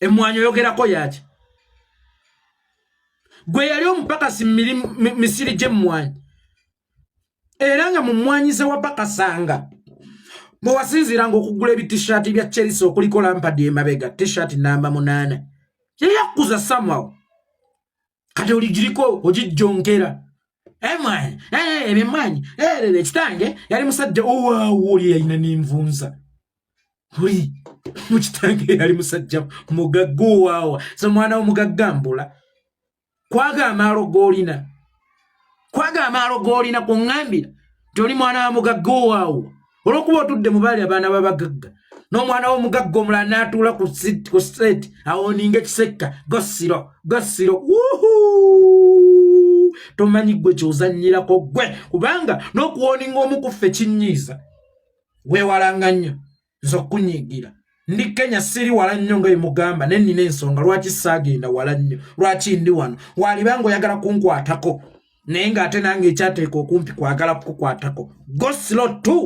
emmwanyi? Oyogerako yaki? Gwe yali omupakasi misiri gy'emmwanyi, era nga mu mmwanyi ze wapakasanga bwe wasinziiranga okugula ebitishaati bya Chelsea okuliko Lampard emabega, T-shirt namba 8 yeyakkuza somehow, kati oligiriko ogijjonkera emwanyi, ebimwanyi erere. Kitange yali musajja owaawo, oli yalina n'envunza, oli mukitange yali musajja mugagga owaawa. So mwana womugagga mbula kwaga amaalo g'olina, kwaga amaalo g'olina kuŋŋambira nti oli mwana wa mugagga owaawo olw'okuba otudde mu baali abaana b'abagagga. N'omwana w'omugagga omulala n'atuula ku set awoninga ekisekka gosiro gosiro wuhu tomanyi gwe kyozannyirako gwe kubanga n'okuwoninga omu ku ffe kinnyiiza weewalanga nnyo nze okunyiigira ndi Kenya siri wala nnyo nga emugamba ne nnina ensonga lwaki saagenda wala nnyo lwaki ndi wano waliba ng'oyagala kunkwatako naye ng'ate nange ekyateeka okumpi kwagala kukukwatako go slow too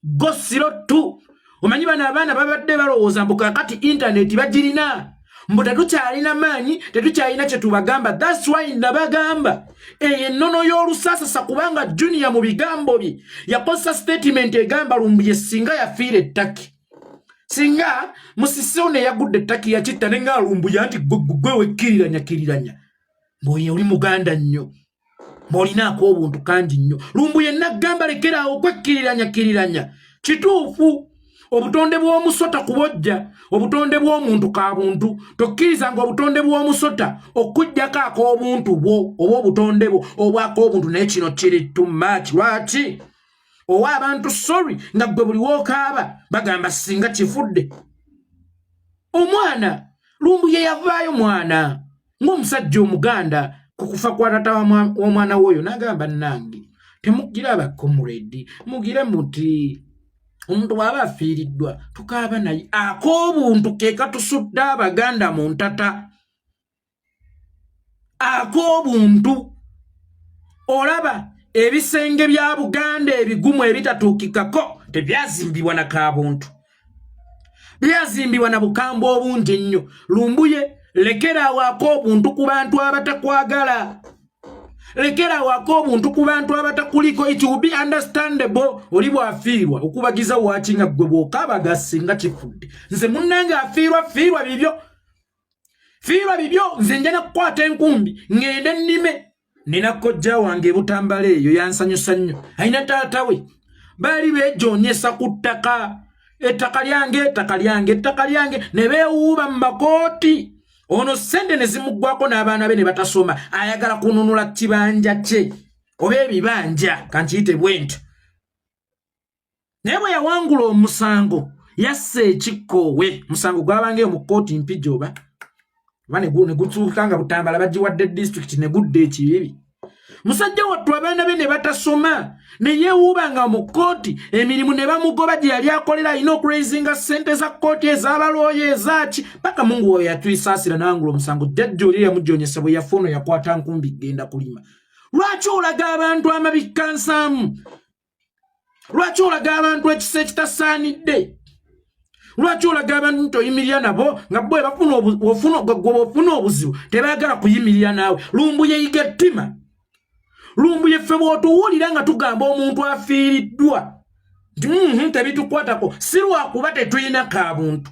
go slow too omanyi bano abaana babadde balowooza mbu kakati intaneti bagirina mbu tetukyalina maanyi tetukyalina kye tubagamba thats why nabagamba eyo ennono y'olusasasa kubanga junior mu bigambo bye yakozesa statement egamba lumbuye singa yafiira ettaki singa musisi ono eyagudde ettaki yakitta ne nga lumbuye anti gwe wekkiriranya kiriranya ng'oyo oli muganda nnyo ng'olina ak'obuntu kangi nnyo lumbuye naggamba lekeraawo okwekkiriranya kkiriranya kituufu obutonde bw'omusota kubojja obutonde bw'omuntu ka buntu tokkiriza nga obutonde bw'omusota okuggyako ak'obuntu bwo oba obutonde bwo obwak'obuntu naye kino kiri too much lwaki owa abantu sorry nga ggwe buli wookaaba bagamba singa kifudde omwana lumbuye yavaayo mwana ng'omusajja omuganda ku kufa kwa tata w'omwana w'oyo n'agamba nange temugira abakomuredi mugire muti omuntu bw'aba afiiriddwa tukaaba naye ak'obuntu ke katusudde abaganda mu ntata ak'obuntu olaba ebisenge bya buganda ebigumu ebitatuukikako tebyazimbibwa na kabuntu byazimbibwa na bukambwe obungi ennyo lumbuye lekeraawo ak'obuntu ku bantu abatakwagala lekeraawo ak'obuntu ku bantu abatakuliko it will be understandable oli bw'afiirwa okubagiza waaki nga ggwe bw'okaabaga singa kifudde nze munnange afiirwa fiirwa bibyo fiirwa bibyo nze nja nakukwata enkumbi ŋŋende nnime nina kojja wange ebutambala eyo yansanyusa nnyo alina taata we baali beejoonyesa ku ttaka ettaka lyange ettaka lyange ettaka lyange ne beewuuba mu makooti ono ssente ne zimuggwako n'abaana be ne batasoma ayagala kununula kibanja kye oba ebibanja kankiyite bwentyo naye bwe yawangula omusango yassa ekikkoowe musango gwabangaeyo mu kkooti mpija oba oba ne gutuuka nga butambala bagiwadde disitulikiti ne gudda ekibibi musajja wattu abaana be ne batasoma ne yeewuubanga mu kkooti emirimu ne bamugoba gye yali akolera alina okuraisinga ssente za kkooti ez'abalooya ezaaki paka mungu oyo yatwisaasira nawangula omusango jjajja oli eyamujonyesa bwe yafa ono yakwata nkumbi genda kulima lwaki olaga abantu amabikkansaamu lwaki olaga abantu ekisa ekitasaanidde lwaki olaga abantu nti oyimirira nabo nga bwe bafuna ofuna obuzibu tebaagala kuyimirira naawe lumbuye yiga ettima lumbuye ffe bw'otuwulira nga tugamba omuntu afiiriddwa nti mhm, tebitukwatako si lwakuba tetulina ka buntu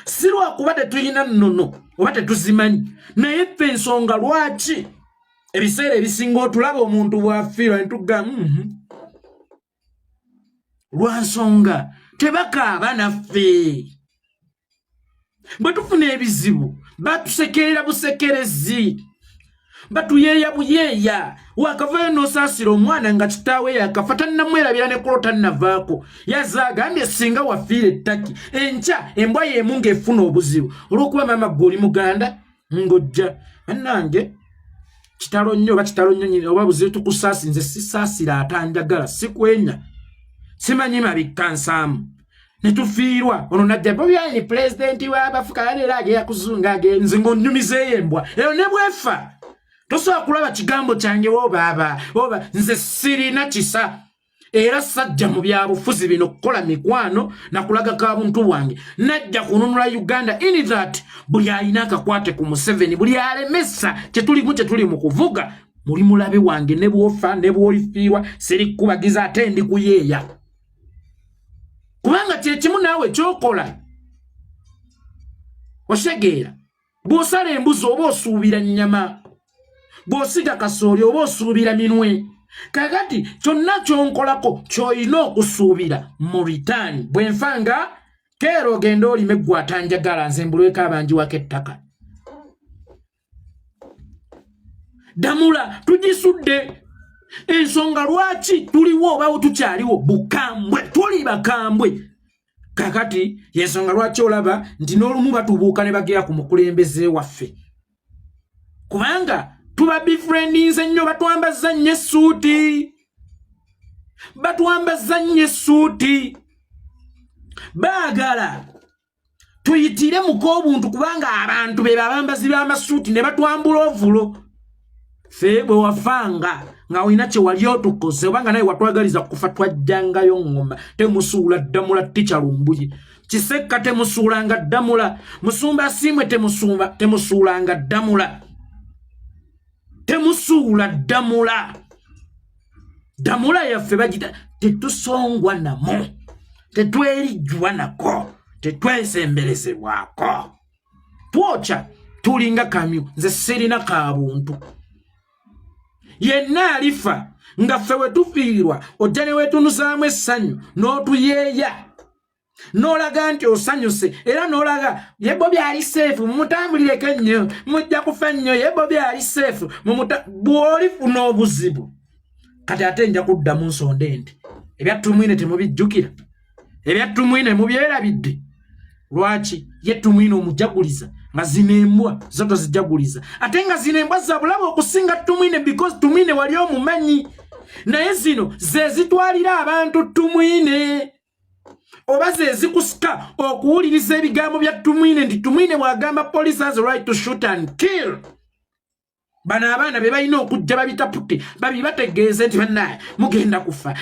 si lwakuba tetulina nnono oba tetuzimanyi naye ffe ensonga lwaki ebiseera ebisinga otulaba omuntu bw'afiirwa ne tugamba mhm. lwa nsonga tebakaaba naffe bwe tufuna ebizibu batusekerera busekerezi batuyeeya buyeeya wakavayo n'osaasira omwana nga kitaawe yakafa tannamwerabira ne kulo tannavaako yazze agambye singa wafiira ettaki enkya embwa y'emu ng'efuna obuzibu olw'okuba maama gwe oli muganda ng'ojja bannange kitalo nnyo oba kitalo nnyo nyini oba buzibu tukusaasi nze sisaasira atanjagala sikwenya simanyi mabikka nsaamu ne tufiirwa ono najja Bobi Wine pulezidenti w'abafuka yaleero agenda kuzunga agenze ng'onnyumizeeyo embwa eyo ne bwefa tosobola kulaba kigambo kyange obaaba oba nze sirina kisa era sajja mu byabufuzi bino kukola mikwano nakulaga ka buntu bwange najja kununula uganda in that buli alina akakwate ku museveni buli alemesa kyetulimu kyetuli mu kuvuga muli mulabe wange ne bwofa ne bwolifiirwa sirikubagiza ate ndi kuyeeya kubanga kyekimu naawe kyokola osegeera bw'osala embuzi oba osuubira nnyama bw'osiga kasooli oba osuubira minwe kakati kyonna kyonkolako ky'olina okusuubira mu ritaani bwe nfa nga keera ogende olime ggwe atanjagala nze mbulweko abanjiwako ettaka damula tugisudde ensonga lwaki tuliwo obawo tukyaliwo bukambwe tuli bakambwe Kakati yensonga lwaki olaba nti n'olumu batubuuka ne bagera ku mukulembeze waffe, kubanga tuba befriendinze nnyo, batwambazza nnyo essuuti, batwambazza nnyo essuuti, baagala tuyitire mu k'obuntu, kubanga abantu be babambazi b'amasuuti ne batwambula ovulo. Ffe bwe wafanga nga olina kye wali otukoze oba nga naye watwagaliza kufa, twajjangayo ŋŋoma. Temusuula ddamula tica Lumbuye Kisekka, temusuulanga ddamula Musumba Asiimwe, temusumba, temusuulanga ddamula, temusuula ddamula. Ddamula yaffe bagita tetusongwa namo, tetwerijjwa nako, tetwesemberezebwako, twokya tulinga kamyu. Nze sirina ka buntu yenna alifa nga ffe we tufiirwa ojja ne weetunuzaamu essanyu n'otuyeeya n'olaga nti osanyuse, era n'olaga ye Bobi ali seefu, mumutambulireko ennyo, mujja kufa nnyo, ye Bobi ali seefu, bw'olifuna obuzibu. Kati ate nja kuddamu nsonde nti ebya Tumwine temubijjukira, ebya Tumwine mubyerabidde. Lwaki ye Tumwine omujaguliza nga zino embwa zo tozijaguliza, ate nga zino embwa zabulaba okusinga Tumwine, because Tumwine wali omumanyi, naye zino ze zitwalira abantu Tumwine, oba ze zikusika okuwuliriza ebigambo bya Tumwine, nti Tumwine bw'agamba police has right to shoot and kill. Bano abaana be balina okujja babitapute, babibategeeze nti bannaye mugenda kufa,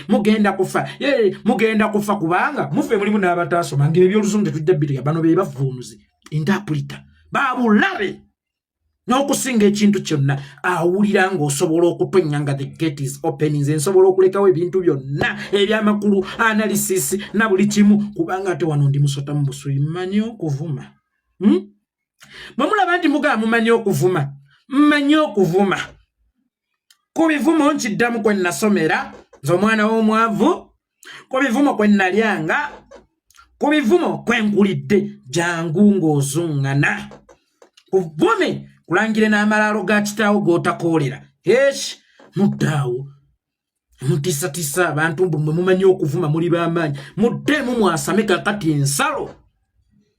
mugenda kufa, mugenda kufa, kubanga mufe mulimu n'abataasoma nga ebyoluzungu tetujja bitega. Bano be bavuunuzi, interpreter babulabe n'okusinga ekintu kyonna. Awulira ng'osobola okutonya nga the gate is open. Nze nsobola okulekawo ebintu byonna ebyamakulu, analysis na buli kimu, kubanga ate wano ndi musota mu busubi, mmanyi okuvuma, Bwe mulaba nti mugamba mumanyi okuvuma, mmanyi okuvuma. Ku bivumo nkiddamu kwe nasomera nze omwana w'omwavu, ku bivumo kwe nalyanga, ku bivumo kwe nkulidde. Jangu ng'ozuŋŋana kuvume, kulangire n'amalaalo ga kitaawo g'otakoolera. Esh, muddaawo mutisatisa abantu mbu mwe mumanyi okuvuma, muli b'amaanyi. Muddeemu mwasame. Kakati ensalo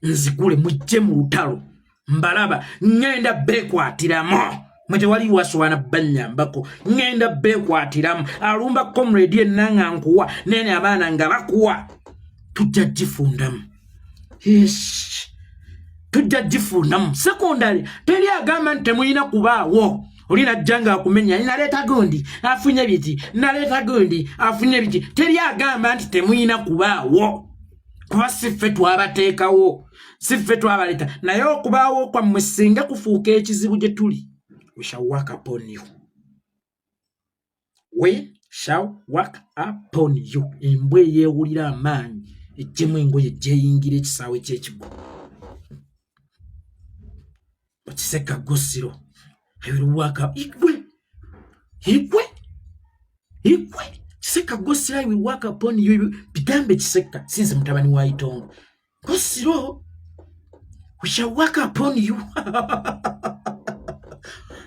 nzigule, mujje mu lutalo. Mbalaba, ŋŋenda beekwatiramu mwe, tewali waswana bannyambako, ŋŋenda beekwatiramu. Alumba comrade yenna nga nkuwa nene, abaana nga bakuwa, tujja gifundamu, tujja gifundamu. Sekondary teri agamba nti temulina kubaawo. Oli najja nga akumenya, naleeta gundi afunye biki, naleeta gundi afunye biki. Teri agamba nti temulina kubaawo, kuba si ffe twabateekawo, si ffe twabaleeta. Naye okubaawo kwammwe singa kufuuka ekizibu gye tuli, we shall work upon you, we shall work upon you. Embwa eyeewulira amaanyi ejjemu engoye gyeyingira ekisaawe ky'ekigo okiseka gosiro. I will work up. Igwe igwe igwe Kiseka, gosiro, I will work upon you. Bigambe Kiseka, sinze mutabani wa Itongo. Gosiro, we shall work upon you.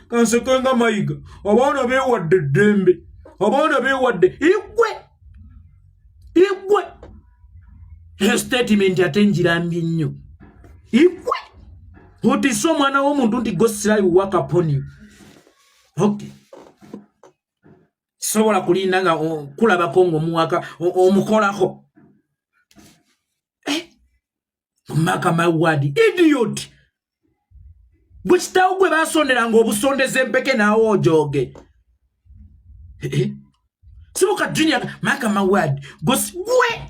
Kanseke nga Mayiga, abaana beewadde eddembe, abaana beewadde. Igwe igwe, eyo statement ate njirambye nnyo. Igwe otise omwana w'omuntu nti gosira, I will work upon you. Okay, sobola kulinda nga kulabako ng'omuwaka omukolako. Mark my word, idiot. Gwe kitaawo gwe basonderanga obusondeza empeke naawe ojooge. Sibuka junior, mark my word. Gwe gwe.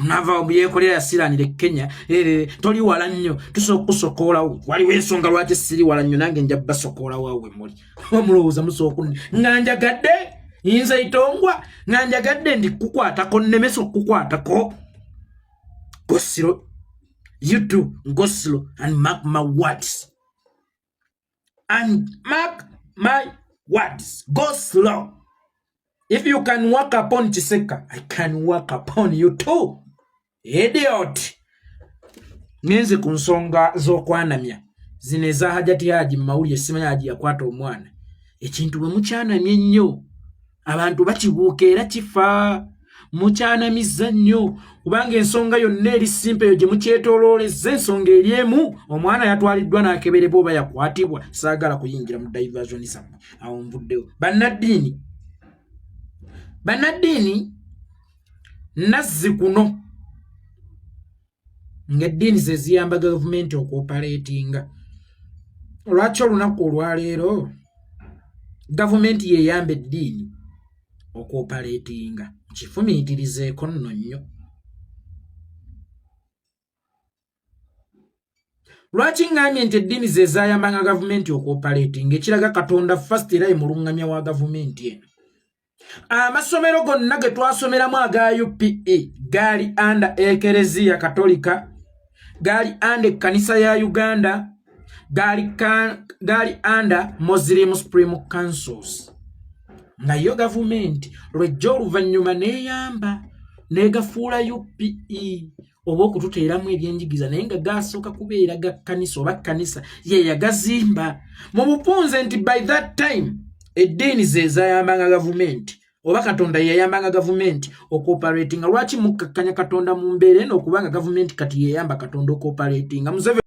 Nava omuyekolera yasiranira e Kenya, toli wala nnyo, tusobola okukusokoolawo. Waliwo ensonga lwaki siri wala nnyo, nange nja basokoolawo awe muli. Omulowooza musobola nga njagadde nze Itongwa, nga njagadde ndi kukwatako, nnemesa okukukwatako. Gosiro, you too, Gosiro, and mark my words, and mark my words, go slow. If you can work upon Chiseka, I can work upon you too. Idiot. Ngenze ku nsonga z'okwanamya. Zino eza Hajati Haji mu mawulire, simanyi Haji yakwata omwana. Ekintu bwe mukyanamye ennyo, abantu bakibuuka era kifa. Mukyanamizza nnyo, kubanga ensonga yonna eri simpa eyo gye mukyetooloolezza. Ensonga eri emu, omwana yatwaliddwa n'akeberebwa oba yakwatibwa. Saagala kuyingira mu diversion zammwe, awo nvuddewo. Bannaddiini, bannaddiini nazzi kuno ng'eddiini ze ziyamba gavumenti okuopaleetinga. Lwaki olunaku olwaleero gavumenti yeyamba eddiini okuopaleetinga? Kifumiitirizeeko nno nnyo. Lwaki ŋŋambye nti eddiini ze zayambanga gavumenti okuopaleetinga? Ekiraga Katonda first era ye mulungamya wa gavumenti eno. Amasomero gonna ge twasomeramu aga UPE gaali anda Ekereziya Katolika, gaali anda Ekkanisa ya Uganda, gaali anda Muslim Supreme Councils, nga yo gavumenti lwejja oluvannyuma n'eyamba n'egafuula UPE oba okututeeramu ebyenjigiriza, naye nga gasooka kubeera ga kkanisa oba kkanisa ye yagazimba. Mu bufunze nti by that time eddiini ze zayambanga gavumenti oba Katonda yeyayambanga gavumenti okuoperatinga. Lwaki mukkakkanya Katonda mu mbeera eno, okubanga gavumenti kati yeyamba Katonda okuoperatinga? Museveni.